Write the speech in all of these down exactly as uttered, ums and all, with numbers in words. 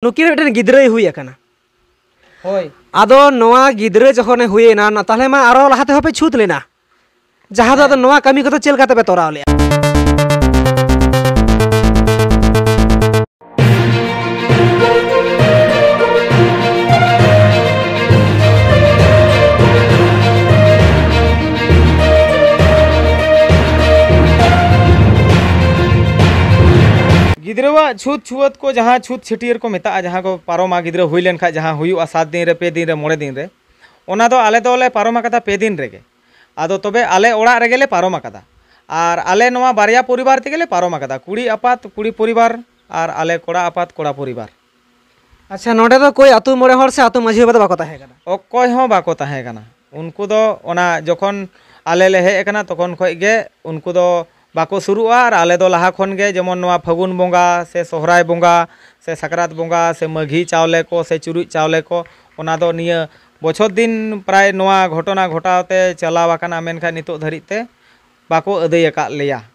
ᱱᱩᱠᱤᱱ ᱢᱤᱫᱴᱮᱱ ᱜᱤᱫᱽᱨᱟᱹᱭ ᱦᱩᱭ ᱟᱠᱟᱱᱟ᱾ ᱦᱳᱭ᱾ ᱟᱫᱚ ᱱᱚᱣᱟ ᱜᱤᱫᱽᱨᱟᱹ ᱡᱚᱠᱷᱚᱱᱮ ᱦᱩᱭᱮᱱᱟ, ᱱᱟ-, ᱛᱟᱦᱞᱮ ᱢᱟ ᱟᱨᱚ ᱞᱟᱦᱟ ᱛᱮᱦᱚᱸ ᱯᱮ ᱪᱷᱩᱛ ᱞᱮᱱᱟ, ᱡᱟᱦᱟᱸ ᱫᱚ ᱟᱫᱚ ᱦᱮᱸ᱾ ᱱᱚᱣᱟ ᱠᱟᱹᱢᱤ ᱠᱚᱫᱚ ᱪᱮᱫ ᱞᱮᱠᱟ ᱛᱮᱯᱮ ᱛᱚᱨᱟᱣ ᱞᱮᱜᱼᱟ? ᱜᱤᱫᱽᱨᱟᱹᱣᱟᱜ ᱪᱷᱩᱛ ᱪᱷᱩᱣᱟᱹᱛ ᱠᱚ, ᱡᱟᱦᱟᱸ ᱪᱷᱩᱛ ᱪᱷᱟᱹᱴᱭᱟᱹᱨ ᱠᱚ ᱢᱮᱛᱟᱜᱼᱟ, ᱡᱟᱦᱟᱸ ᱠᱚ ᱯᱟᱨᱚᱢᱟ ᱜᱤᱫᱽᱨᱟᱹ ᱦᱩᱭ ᱞᱮᱱᱠᱷᱟᱡ, ᱡᱟᱦᱟᱸ ᱦᱩᱭᱩᱜᱼᱟ ᱥᱟᱛ ᱫᱤᱱ ᱨᱮ, ᱯᱮ ᱫᱤᱱ ᱨᱮ, ᱢᱚᱬᱮ ᱫᱤᱱ ᱨᱮ, ᱚᱱᱟ ᱫᱚ ᱟᱞᱮ ᱫᱚᱞᱮ ᱯᱟᱨᱚᱢ ᱟᱠᱟᱫᱟ ᱯᱮ ᱫᱤᱱ ᱨᱮᱜᱮ᱾ ᱟᱫᱚ ᱛᱚᱵᱮ ᱟᱞᱮ ᱚᱲᱟᱜ ᱨᱮᱜᱮ ᱞᱮ ᱯᱟᱨᱚᱢ ᱟᱠᱟᱫᱟ᱾ ᱟᱨ ᱟᱞᱮ ᱱᱚᱣᱟ ᱵᱟᱨᱭᱟ ᱯᱚᱨᱤᱵᱟᱨ ᱛᱮᱜᱮ ᱞᱮ ᱯᱟᱨᱚᱢ ᱟᱠᱟᱫᱟ, ᱠᱩᱲᱤ ᱟᱯᱟᱛ ᱠᱩᱲᱤ ᱯᱚᱨᱤᱵᱟᱨ ᱟᱨ ᱟᱞᱮ ᱠᱚᱲᱟ ᱟᱯᱟᱛ ᱠᱚᱲᱟ ᱯᱚᱨᱤᱵᱟᱨ᱾ ᱟᱪᱪᱷᱟ, ᱱᱚᱰᱮ ᱫᱚ ᱠᱳᱭ ᱟᱹᱛᱩ ᱢᱚᱬᱮ ᱦᱚᱲ ᱥᱮ ᱟᱹᱛᱩ ᱢᱟᱹᱡᱷᱤ ᱵᱟᱵᱟ ᱫᱚ ᱵᱟᱠᱚ ᱛᱟᱦᱮᱸ ᱠᱟᱱᱟ? ᱚᱠᱚᱭ ᱦᱚᱸ ᱵᱟᱠᱚ ᱛᱟᱦᱮᱸ ᱠᱟᱱᱟ᱾ ᱩᱱᱠᱩ ᱫᱚ ᱚᱱᱟ ᱡᱚᱠᱷᱚᱱ ᱟᱞᱮ ᱞᱮ ᱦᱮᱡ ᱟᱠᱟᱱᱟ, ᱛᱚᱠᱷᱚᱱ ᱠᱷᱚᱡ ᱜᱮ ᱩᱱᱠᱩ ᱫᱚ ᱵᱟᱠᱚ ᱥᱩᱨᱩᱜᱼᱟ᱾ ᱟᱨ ᱟᱞᱮ ᱫᱚ ᱞᱟᱦᱟ ᱠᱷᱚᱱ ᱜᱮ, ᱡᱮᱢᱚᱱ ᱱᱚᱣᱟ ᱯᱷᱟᱹᱜᱩᱱ ᱵᱚᱸᱜᱟ ᱥᱮ ᱥᱚᱦᱨᱟᱭ ᱵᱚᱸᱜᱟ ᱥᱮ ᱥᱟᱠᱨᱟᱛ ᱵᱚᱸᱜᱟ ᱥᱮ ᱢᱟᱹᱜᱷᱤ ᱪᱟᱣᱞᱮ ᱠᱚ ᱥᱮ ᱪᱩᱨᱩᱡ ᱪᱟᱣᱞᱮ ᱠᱚ, ᱚᱱᱟ ᱫᱚ ᱱᱤᱭᱟᱹ ᱵᱚᱪᱷᱚᱨ ᱫᱤᱱ ᱯᱨᱟᱭ ᱱᱚᱣᱟ ᱜᱷᱚᱴᱚᱱᱟ ᱜᱷᱚᱴᱟᱣ ᱛᱮ ᱪᱟᱞᱟᱣ ᱟᱠᱟᱱᱟ, ᱢᱮᱱᱠᱷᱟᱱ ᱱᱤᱛᱚᱜ ᱫᱷᱟᱹᱨᱤᱡ ᱛᱮ ᱵᱟᱠᱚ ᱟᱹᱫᱟᱹᱭ ᱟᱠᱟᱫ ᱞᱮᱭᱟ᱾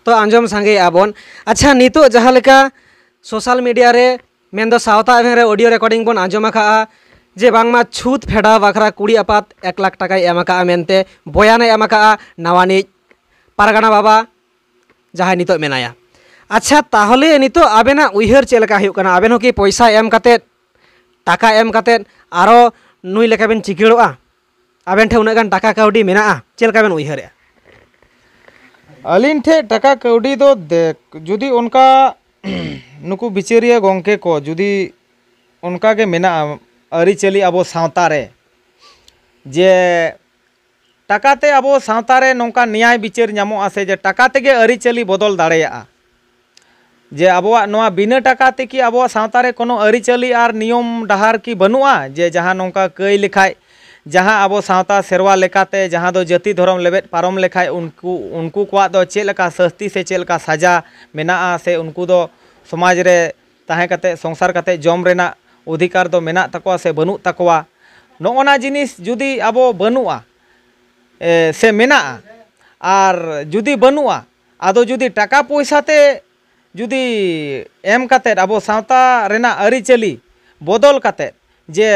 ᱛᱚ, ᱟᱸᱡᱚᱢ ᱥᱟᱸᱜᱮᱭᱮᱜᱼᱟ ᱵᱚᱱ᱾ ᱟᱪᱪᱷᱟ, ᱱᱤᱛᱚᱜ ᱡᱟᱦᱟᱸ ᱞᱮᱠᱟ social media ᱨᱮ, ᱢᱮᱱᱫᱚ ᱥᱟᱶᱛᱟ ᱮᱵᱷᱮᱱ ᱨᱮ audio recording ᱵᱚᱱ ᱟᱸᱡᱚᱢ ᱟᱠᱟᱜᱼᱟ ᱡᱮ ᱵᱟᱝᱢᱟ ᱪᱷᱩᱛ ᱯᱷᱮᱰᱟᱣ ᱵᱟᱠᱷᱨᱟ ᱠᱩᱲᱤ ᱟᱯᱟᱛ ᱮᱠ ᱞᱟᱠᱷ ᱴᱟᱠᱟᱭ ᱮᱢ ᱟᱠᱟᱜᱼᱟ ᱢᱮᱱᱛᱮ ᱵᱚᱭᱟᱱᱮ ᱮᱢ ᱟᱠᱟᱜᱼᱟ ᱱᱟᱣᱟᱱᱤᱡ ᱯᱟᱨᱜᱟᱱᱟ ᱵᱟᱵᱟ, ᱡᱟᱦᱟᱸᱭ ᱱᱤᱛᱚᱜ ᱢᱮᱱᱟᱭᱟ᱾ ᱟᱪᱪᱷᱟ, ᱛᱟᱦᱚᱞᱮ ᱱᱤᱛᱚᱜ ᱟᱵᱮᱱᱟᱜ ᱩᱭᱦᱟᱹᱨ ᱪᱮᱫ ᱞᱮᱠᱟ ᱦᱩᱭᱩᱜ ᱠᱟᱱᱟ? ᱟᱵᱮᱱ ᱦᱚᱸ ᱠᱤ ᱯᱚᱭᱥᱟ ᱮᱢ ᱠᱟᱛᱮᱫ, ᱴᱟᱠᱟ ᱮᱢ ᱠᱟᱛᱮᱫ ᱟᱨᱚ ᱱᱩᱭ ᱞᱮᱠᱟ ᱵᱮᱱ ᱪᱤᱠᱟᱹᱲᱚᱜᱼᱟ? ᱟᱵᱮᱱ ᱴᱷᱮᱱ ᱩᱱᱟᱹᱜ ᱜᱟᱱ ᱴᱟᱠᱟ ᱠᱟᱹᱣᱰᱤ ᱢᱮᱱᱟᱜᱼᱟ, ᱪᱮᱫ ᱞᱮᱠᱟ ᱵᱮᱱ ᱩᱭᱦᱟᱹᱨᱮᱜᱼᱟ? ᱟᱹᱞᱤᱧ ᱴᱷᱮᱡ ᱴᱟᱠᱟ ᱠᱟᱹᱣᱰᱤ ᱫᱚ ᱫᱮ-, ᱡᱩᱫᱤ ᱚᱱᱠᱟ ᱱᱩᱠᱩ ᱵᱤᱪᱟᱹᱨᱤᱭᱟᱹ ᱜᱚᱢᱠᱮ ᱠᱚ ᱡᱩᱫᱤ ᱚᱱᱠᱟ ᱜᱮ ᱢᱮᱱᱟᱜᱼᱟ ᱟᱹᱨᱤᱪᱟᱹᱞᱤ ᱟᱵᱚ ᱥᱟᱶᱛᱟ ᱨᱮ, ᱡᱮ ᱴᱟᱠᱟ ᱛᱮ ᱟᱵᱚ ᱥᱟᱶᱛᱟ ᱨᱮ ᱱᱚᱝᱠᱟ ᱱᱮᱭᱟᱭ ᱵᱤᱪᱟᱹᱨ ᱧᱟᱢᱚᱜᱼᱟ ᱥᱮ ᱡᱮ ᱴᱟᱠᱟ ᱛᱮᱜᱮ ᱟᱹᱨᱤᱪᱟᱹᱞᱤ ᱵᱚᱫᱚᱞ ᱫᱟᱲᱮᱭᱟᱜᱼᱟ, ᱡᱮ ᱟᱵᱚᱣᱟᱜ ᱱᱚᱣᱟ ᱵᱤᱱᱟᱹ ᱴᱟᱠᱟ ᱛᱮᱠᱤ ᱟᱵᱚᱣᱟᱜ ᱥᱟᱶᱛᱟ ᱨᱮ ᱠᱳᱱᱳ ᱟᱹᱨᱤᱪᱟᱹᱞᱤ ᱟᱨ ᱱᱤᱭᱚᱢ ᱰᱟᱦᱟᱨ ᱠᱤ ᱵᱟᱹᱱᱩᱜᱼᱟ? ᱡᱮ ᱡᱟᱦᱟᱸ ᱱᱚᱝᱠᱟ ᱠᱟᱹᱭ ᱞᱮᱠᱷᱟᱡ, ᱡᱟᱦᱟᱸ ᱟᱵᱚ ᱥᱟᱶᱛᱟ ᱥᱮᱨᱣᱟ ᱞᱮᱠᱟᱛᱮ ᱡᱟᱦᱟᱸ ᱫᱚ ᱡᱟᱹᱛᱤ ᱫᱷᱚᱨᱚᱢ ᱞᱮᱵᱮᱫ ᱯᱟᱨᱚᱢ ᱞᱮᱠᱷᱟᱡ ᱩᱱᱠᱩ, ᱩᱱᱠᱩ ᱠᱚᱣᱟᱜ ᱫᱚ ᱪᱮᱫ ᱞᱮᱠᱟ ᱥᱟᱹᱥᱛᱤ ᱥᱮ ᱪᱮᱫ ᱞᱮᱠᱟ ᱥᱟᱡᱟ ᱢᱮᱱᱟᱜᱼᱟ, ᱥᱮ ᱩᱱᱠᱩ ᱫᱚ ᱥᱚᱢᱟᱡᱽ ᱨᱮ ᱛᱟᱦᱮᱸ ᱠᱟᱛᱮ ᱥᱚᱝᱥᱟᱨ ᱠᱟᱛᱮ ᱡᱚᱢ ᱨᱮᱱᱟᱜ ᱚᱫᱷᱤᱠᱟᱨ ᱫᱚ ᱢᱮᱱᱟᱜ ᱛᱟᱠᱚᱣᱟ ᱥᱮ ᱵᱟᱹᱱᱩᱜ ᱛᱟᱠᱚᱣᱟ? ᱱᱚᱜᱼᱚ ᱱᱟ ᱡᱤᱱᱤᱥ ᱡᱩᱫᱤ ᱟᱵᱚ ᱵᱟᱹᱱᱩᱜᱼᱟ, ᱮ, ᱥᱮ ᱢᱮᱱᱟᱜᱼᱟ, ᱟᱨ ᱡᱩᱫᱤ ᱵᱟᱹᱱᱩᱜᱼᱟ, ᱟᱫᱚ ᱡᱩᱫᱤ ᱴᱟᱠᱟ ᱯᱚᱭᱥᱟ ᱛᱮ ᱡᱩᱫᱤ ᱮᱢ ᱠᱟᱛᱮᱫ ᱟᱵᱚ ᱥᱟᱶᱛᱟ ᱨᱮᱱᱟᱜ ᱟᱹᱨᱤᱪᱟᱹᱞᱤ ᱵᱚᱫᱚᱞ ᱠᱟᱛᱮᱫ, ᱡᱮ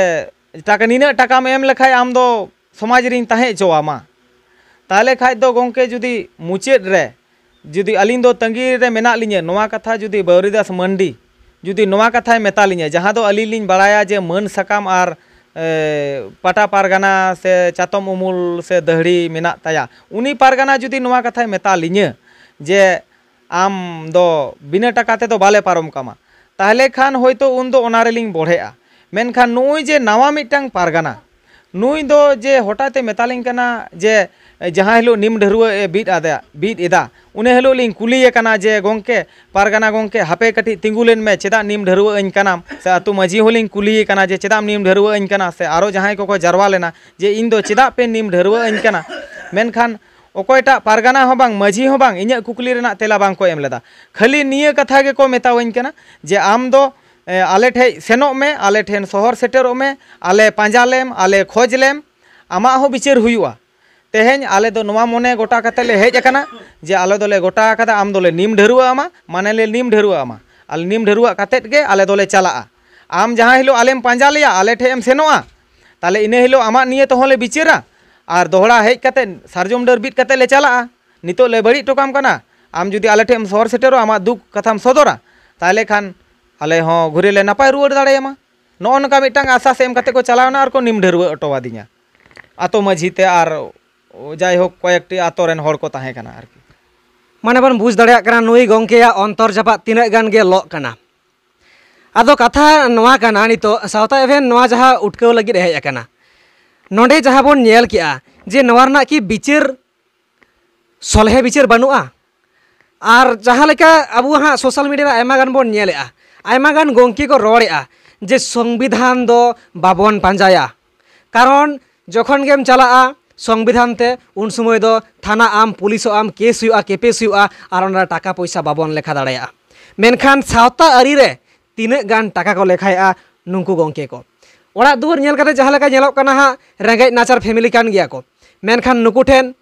ᱴᱟᱠᱟ, ᱱᱤᱱᱟᱹᱜ ᱴᱟᱠᱟᱢ ᱮᱢ ᱞᱮᱠᱷᱟᱡ ᱟᱢ ᱫᱚ ᱥᱚᱢᱟᱡᱽ ᱨᱤᱧ ᱛᱟᱦᱮᱸ ᱦᱚᱪᱚᱣᱟᱢᱟ, ᱛᱟᱦᱚᱞᱮ ᱠᱷᱟᱡ ᱫᱚ ᱜᱚᱢᱠᱮ, ᱡᱩᱫᱤ ᱢᱩᱪᱟᱹᱫ ᱨᱮ ᱡᱩᱫᱤ ᱟᱹᱞᱤᱧ ᱫᱚ ᱛᱟᱺᱜᱤ ᱨᱮ ᱢᱮᱱᱟᱜ ᱞᱤᱧᱟᱹ, ᱱᱚᱣᱟ ᱠᱟᱛᱷᱟ ᱡᱩᱫᱤ ᱵᱟᱹᱣᱨᱤᱫᱟᱥ ᱢᱟᱱᱰᱤ ᱡᱩᱫᱤ ᱱᱚᱣᱟ ᱠᱟᱛᱷᱟᱭ ᱢᱮᱛᱟ ᱞᱤᱧᱟᱹ, ᱡᱟᱦᱟᱸ ᱫᱚ ᱟᱹᱞᱤᱧ ᱞᱤᱧ ᱵᱟᱲᱟᱭᱟ ᱡᱮ ᱢᱟᱹᱱ ᱥᱟᱠᱟᱢ ᱟᱨ, ᱮ, ᱯᱟᱴᱟ ᱯᱟᱨᱜᱟᱱᱟ ᱥᱮ ᱪᱟᱛᱚᱢ ᱩᱢᱩᱞ ᱥᱮ ᱫᱟᱹᱦᱲᱤ ᱢᱮᱱᱟᱜ ᱛᱟᱭᱟ, ᱩᱱᱤ ᱯᱟᱨᱜᱟᱱᱟ ᱡᱩᱫᱤ ᱱᱚᱣᱟ ᱠᱟᱛᱷᱟᱭ ᱢᱮᱛᱟ ᱞᱤᱧᱟᱹ ᱡᱮ ᱟᱢ ᱫᱚ ᱵᱤᱱᱟᱹ ᱴᱟᱠᱟ ᱛᱮᱫᱚ ᱵᱟᱞᱮ ᱯᱟᱨᱚᱢ ᱠᱟᱢᱟ, ᱛᱟᱦᱚᱞᱮ ᱠᱷᱟᱱ ᱦᱳᱭᱛᱳ ᱩᱱᱫᱚ ᱚᱱᱟ ᱨᱮᱞᱤᱧ ᱵᱚᱲᱦᱮᱜᱼᱟ᱾ ᱢᱮᱱᱠᱷᱟᱱ ᱱᱩᱜᱼᱩᱭ ᱡᱮ ᱱᱟᱣᱟ ᱢᱤᱫᱴᱟᱝ ᱯᱟᱨᱜᱟᱱᱟ, ᱱᱩᱭ ᱫᱚ ᱡᱮ ᱦᱚᱴᱟᱛ ᱮ ᱢᱮᱛᱟᱞᱤᱧ ᱠᱟᱱᱟ ᱡᱮ ᱡᱟᱦᱟᱸ ᱦᱤᱞᱳᱜ ᱱᱤᱢ ᱰᱷᱟᱹᱨᱣᱟᱹᱜ ᱮ ᱵᱤᱫ ᱟᱫᱮ, ᱵᱤᱫ ᱮᱫᱟ, ᱩᱱ ᱦᱤᱞᱳᱜ ᱞᱤᱧ ᱠᱩᱞᱤᱭᱮ ᱠᱟᱱᱟ ᱡᱮ, "ᱜᱚᱢᱠᱮ, ᱯᱟᱨᱜᱟᱱᱟ ᱜᱚᱢᱠᱮ, ᱦᱟᱯᱮ ᱠᱟᱹᱴᱤᱡ ᱛᱤᱸᱜᱩ ᱞᱮᱱ ᱢᱮ, ᱪᱮᱫᱟᱜ ᱱᱤᱢ ᱰᱷᱟᱹᱨᱣᱟᱹᱜ ᱟᱹᱧ ᱠᱟᱱᱟᱢ?" ᱥᱮ ᱟᱹᱛᱩ ᱢᱟᱹᱡᱷᱤ ᱦᱚᱸᱞᱤᱧ ᱠᱩᱞᱤᱭᱮ ᱠᱟᱱᱟ ᱡᱮ, "ᱪᱮᱫᱟᱜ ᱮᱢ ᱱᱤᱢ ᱰᱷᱟᱹᱨᱣᱟᱹᱜ ᱟᱹᱧ ᱠᱟᱱᱟ?" ᱥᱮ ᱟᱨᱚ ᱡᱟᱦᱟᱸᱭ ᱠᱚᱠᱚ ᱡᱟᱨᱣᱟ ᱞᱮᱱᱟ ᱡᱮ, "ᱤᱧ ᱫᱚ ᱪᱮᱫᱟᱜ ᱯᱮ ᱱᱤᱢ ᱰᱷᱟᱹᱨᱣᱟᱹᱜ ᱟᱹᱧ ᱠᱟᱱᱟ?" ᱢᱮᱱᱠᱷᱟᱱ ᱚᱠᱚᱭᱴᱟᱜ ᱯᱟᱨᱜᱟᱱᱟ ᱦᱚᱸ ᱵᱟᱝ, ᱢᱟᱹᱡᱷᱤ ᱦᱚᱸ ᱵᱟᱝ, ᱤᱧᱟᱹᱜ ᱠᱩᱠᱞᱤ ᱨᱮᱱᱟᱜ ᱛᱮᱞᱟ ᱵᱟᱝ ᱠᱚ ᱮᱢ ᱞᱮᱫᱟ᱾ ᱠᱷᱟᱹᱞᱤ ᱱᱤᱭᱟᱹ ᱠᱟᱛᱷᱟ ᱜᱮᱠᱚ ᱢᱮᱛᱟᱣᱟᱹᱧ ᱠᱟᱱᱟ ᱡᱮ, "ᱟᱢ ᱫᱚ, ᱮ, ᱟᱞᱮ ᱴᱷᱮᱡ ᱥᱮᱱᱚᱜ ᱢᱮ, ᱟᱞᱮ ᱴᱷᱮᱱ ᱥᱚᱦᱚᱨ ᱥᱮᱴᱮᱨᱚᱜ ᱢᱮ, ᱟᱞᱮ ᱯᱟᱸᱡᱟ ᱞᱮᱢ, ᱟᱞᱮ ᱠᱷᱚᱡᱽ ᱞᱮᱢ, ᱟᱢᱟᱜ ᱦᱚᱸ ᱵᱤᱪᱟᱹᱨ ᱦᱩᱭᱩᱜᱼᱟ᱾ ᱛᱮᱦᱮᱧ ᱟᱞᱮ ᱫᱚ ᱱᱚᱣᱟ ᱢᱚᱱᱮ ᱜᱚᱴᱟ ᱠᱟᱛᱮ ᱞᱮ ᱦᱮᱡ ᱟᱠᱟᱱᱟ ᱡᱮ ᱟᱞᱮ ᱫᱚᱞᱮ ᱜᱚᱴᱟ ᱟᱠᱟᱫᱟ, ᱟᱢ ᱫᱚᱞᱮ ᱱᱤᱢ ᱰᱷᱟᱹᱨᱣᱟᱹᱜ ᱟᱢᱟ, ᱢᱟᱱᱮ ᱞᱮ ᱱᱤᱢ ᱰᱷᱟᱹᱨᱣᱟᱹᱜ ᱟᱢᱟ᱾ ᱟᱞᱮ ᱱᱤᱢ ᱰᱷᱟᱹᱨᱣᱟᱹᱜ ᱠᱟᱛᱮᱫ ᱜᱮ ᱟᱞᱮ ᱫᱚᱞᱮ ᱪᱟᱞᱟᱜᱼᱟ᱾ ᱟᱢ ᱡᱟᱦᱟᱸ ᱦᱤᱞᱳᱜ ᱟᱞᱮᱢ ᱯᱟᱸᱡᱟ ᱞᱮᱭᱟ, ᱟᱞᱮ ᱴᱷᱮᱡ ᱮᱢ ᱥᱮᱱᱚᱜᱼᱟ, ᱛᱟᱦᱞᱮ ᱤᱱᱟᱹ ᱦᱤᱞᱳᱜ ᱟᱢᱟᱜ ᱱᱤᱭᱟᱹ ᱛᱮᱦᱚᱸ ᱞᱮ ᱵᱤᱪᱟᱹᱨᱟ᱾ ᱟᱨ ᱫᱚᱦᱲᱟ ᱦᱮᱡ ᱠᱟᱛᱮᱫ ᱥᱟᱨᱡᱚᱢ ᱰᱟᱹᱨ ᱵᱤᱫ ᱠᱟᱛᱮᱫ ᱞᱮ ᱪᱟᱞᱟᱜᱼᱟ᱾ ᱱᱤᱛᱚᱜ ᱞᱮ ᱵᱟᱹᱲᱤᱡ ᱦᱚᱴᱚ ᱠᱟᱢ ᱠᱟᱱᱟ, ᱟᱢ ᱡᱩᱫᱤ ᱟᱞᱮ ᱴᱷᱮᱡ ᱮᱢ ᱥᱚᱦᱚᱨ ᱥᱮᱴᱮᱨᱚᱜᱼᱟ, ᱟᱢᱟᱜ ᱫᱩᱠ ᱠᱟᱛᱷᱟᱢ ᱥᱚᱫᱚᱨᱟ, ᱛᱟᱦᱞᱮ ᱠᱷᱟᱱ ᱟᱞᱮ ᱦᱚᱸ ᱜᱷᱩᱨᱮ ᱞᱮ ᱱᱟᱯᱟᱭ ᱨᱩᱣᱟᱹᱲ ᱫᱟᱲᱮᱭᱟᱢᱟ᱾ ᱱᱚᱜᱼᱚ ᱱᱚᱝᱠᱟ ᱢᱤᱫᱴᱟᱝ ᱟᱥᱟᱥ ᱮᱢ ᱠᱟᱛᱮ ᱠᱚ ᱪᱟᱞᱟᱣᱱᱟ ᱟᱨ ᱠᱚ ᱱᱤᱢ ᱰᱷᱟᱹᱨᱣᱟᱹ ᱦᱚᱴᱚ ᱟᱹᱫᱤᱧᱟ ᱟᱛᱳ ᱢᱟᱹᱡᱷᱤ ᱛᱮ ᱟᱨ ᱡᱟᱭᱦᱳᱠ ᱠᱚᱭᱮᱠᱴᱤ ᱟᱛᱳ ᱨᱮᱱ ᱦᱚᱲ ᱠᱚ ᱛᱟᱦᱮᱸ ᱠᱟᱱᱟ ᱟᱨᱠᱤ᱾ ᱢᱟᱱᱮ ᱵᱚᱱ ᱵᱩᱡᱽ ᱫᱟᱲᱮᱭᱟᱜ ᱠᱟᱱᱟ ᱱᱩᱭ ᱜᱚᱢᱠᱮᱭᱟᱜ ᱚᱱᱛᱚᱨ ᱡᱟᱯᱟᱜ ᱛᱤᱱᱟᱹᱜ ᱜᱟᱱ ᱜᱮ ᱞᱚᱜ ᱠᱟᱱᱟ᱾ ᱟᱫᱚ ᱠᱟᱛᱷᱟ ᱱᱚᱣᱟ ᱠᱟᱱᱟ, ᱱᱤᱛᱚᱜ ᱥᱟᱶᱛᱟ ᱮᱵᱷᱮᱱ ᱱᱚᱣᱟ ᱡᱟᱦᱟᱸ ᱩᱴᱠᱟᱹᱣ ᱞᱟᱹᱜᱤᱫ ᱮ ᱦᱮᱡ ᱟᱠᱟᱱᱟ, ᱱᱚᱰᱮ ᱡᱟᱦᱟᱸ ᱵᱚᱱ ᱧᱮᱞ ᱠᱮᱜᱼᱟ ᱡᱮ ᱱᱚᱣᱟ ᱨᱮᱱᱟᱜ ᱠᱤ ᱵᱤᱪᱟᱹᱨ, ᱥᱚᱞᱦᱮ ᱵᱤᱪᱟᱹᱨ ᱵᱟᱹᱱᱩᱜᱼᱟ? ᱟᱨ ᱡᱟᱦᱟᱸ ᱞᱮᱠᱟ ᱟᱵᱚ ᱦᱟᱸᱜ ᱥᱳᱥᱟᱞ ᱢᱤᱰᱤᱭᱟ ᱨᱮ ᱟᱭᱢᱟ ᱜᱟᱱ ᱵᱚᱱ ᱧᱮᱞᱮᱜᱼᱟ, ᱟᱭᱢᱟ ᱜᱟᱱ ᱜᱚᱢᱠᱮ ᱠᱚ ᱨᱚᱲᱮᱜᱼᱟ ᱡᱮ ᱥᱚᱝᱵᱤᱫᱷᱟᱱ ᱫᱚ ᱵᱟᱵᱚᱱ ᱯᱟᱸᱡᱟᱭᱟ, ᱠᱟᱨᱚᱱ ᱡᱚᱠᱷᱚᱱ ᱜᱮᱢ ᱪᱟᱞᱟᱜᱼᱟ ᱥᱚᱝᱵᱤᱫᱷᱟᱱ ᱛᱮ, ᱩᱱ ᱥᱚᱢᱚᱭ ᱫᱚ ᱛᱷᱟᱱᱟ ᱟᱢ, ᱯᱩᱞᱤᱥᱚᱜ ᱟᱢ, ᱠᱮᱥ ᱦᱩᱭᱩᱜᱼᱟ, ᱠᱮᱯᱮᱥ ᱦᱩᱭᱩᱜᱼᱟ, ᱟᱨ ᱚᱱᱟ ᱴᱟᱠᱟ ᱯᱚᱭᱥᱟ ᱵᱟᱵᱚᱱ ᱞᱮᱠᱷᱟ ᱫᱟᱲᱮᱭᱟᱜᱼᱟ᱾ ᱢᱮᱱᱠᱷᱟᱱ ᱥᱟᱶᱛᱟ ᱟᱹᱨᱤ ᱨᱮ ᱛᱤᱱᱟᱹᱜ ᱜᱟᱱ ᱴᱟᱠᱟ ᱠᱚ ᱞᱮᱠᱷᱟᱭᱮᱜᱼᱟ ᱱᱩᱠᱩ ᱜᱚᱢᱠᱮ ᱠᱚ? ᱚᱲᱟᱜ ᱫᱩᱣᱟᱹᱨ ᱧᱮᱞ ᱠᱟᱛᱮ ᱡᱟᱦᱟᱸ ᱞᱮᱠᱟ ᱧᱮᱞᱚᱜ ᱠᱟᱱᱟ ᱦᱟᱸᱜ, ᱨᱮᱸᱜᱮᱡ ᱱᱟᱪᱟᱨ ᱯᱷᱮᱢᱮᱞᱤ ᱠᱟᱱ ᱜᱮᱭᱟ ᱠᱚ, ᱢᱮᱱᱠᱷᱟᱱ ᱱᱩᱠᱩ ᱴᱷᱮᱱ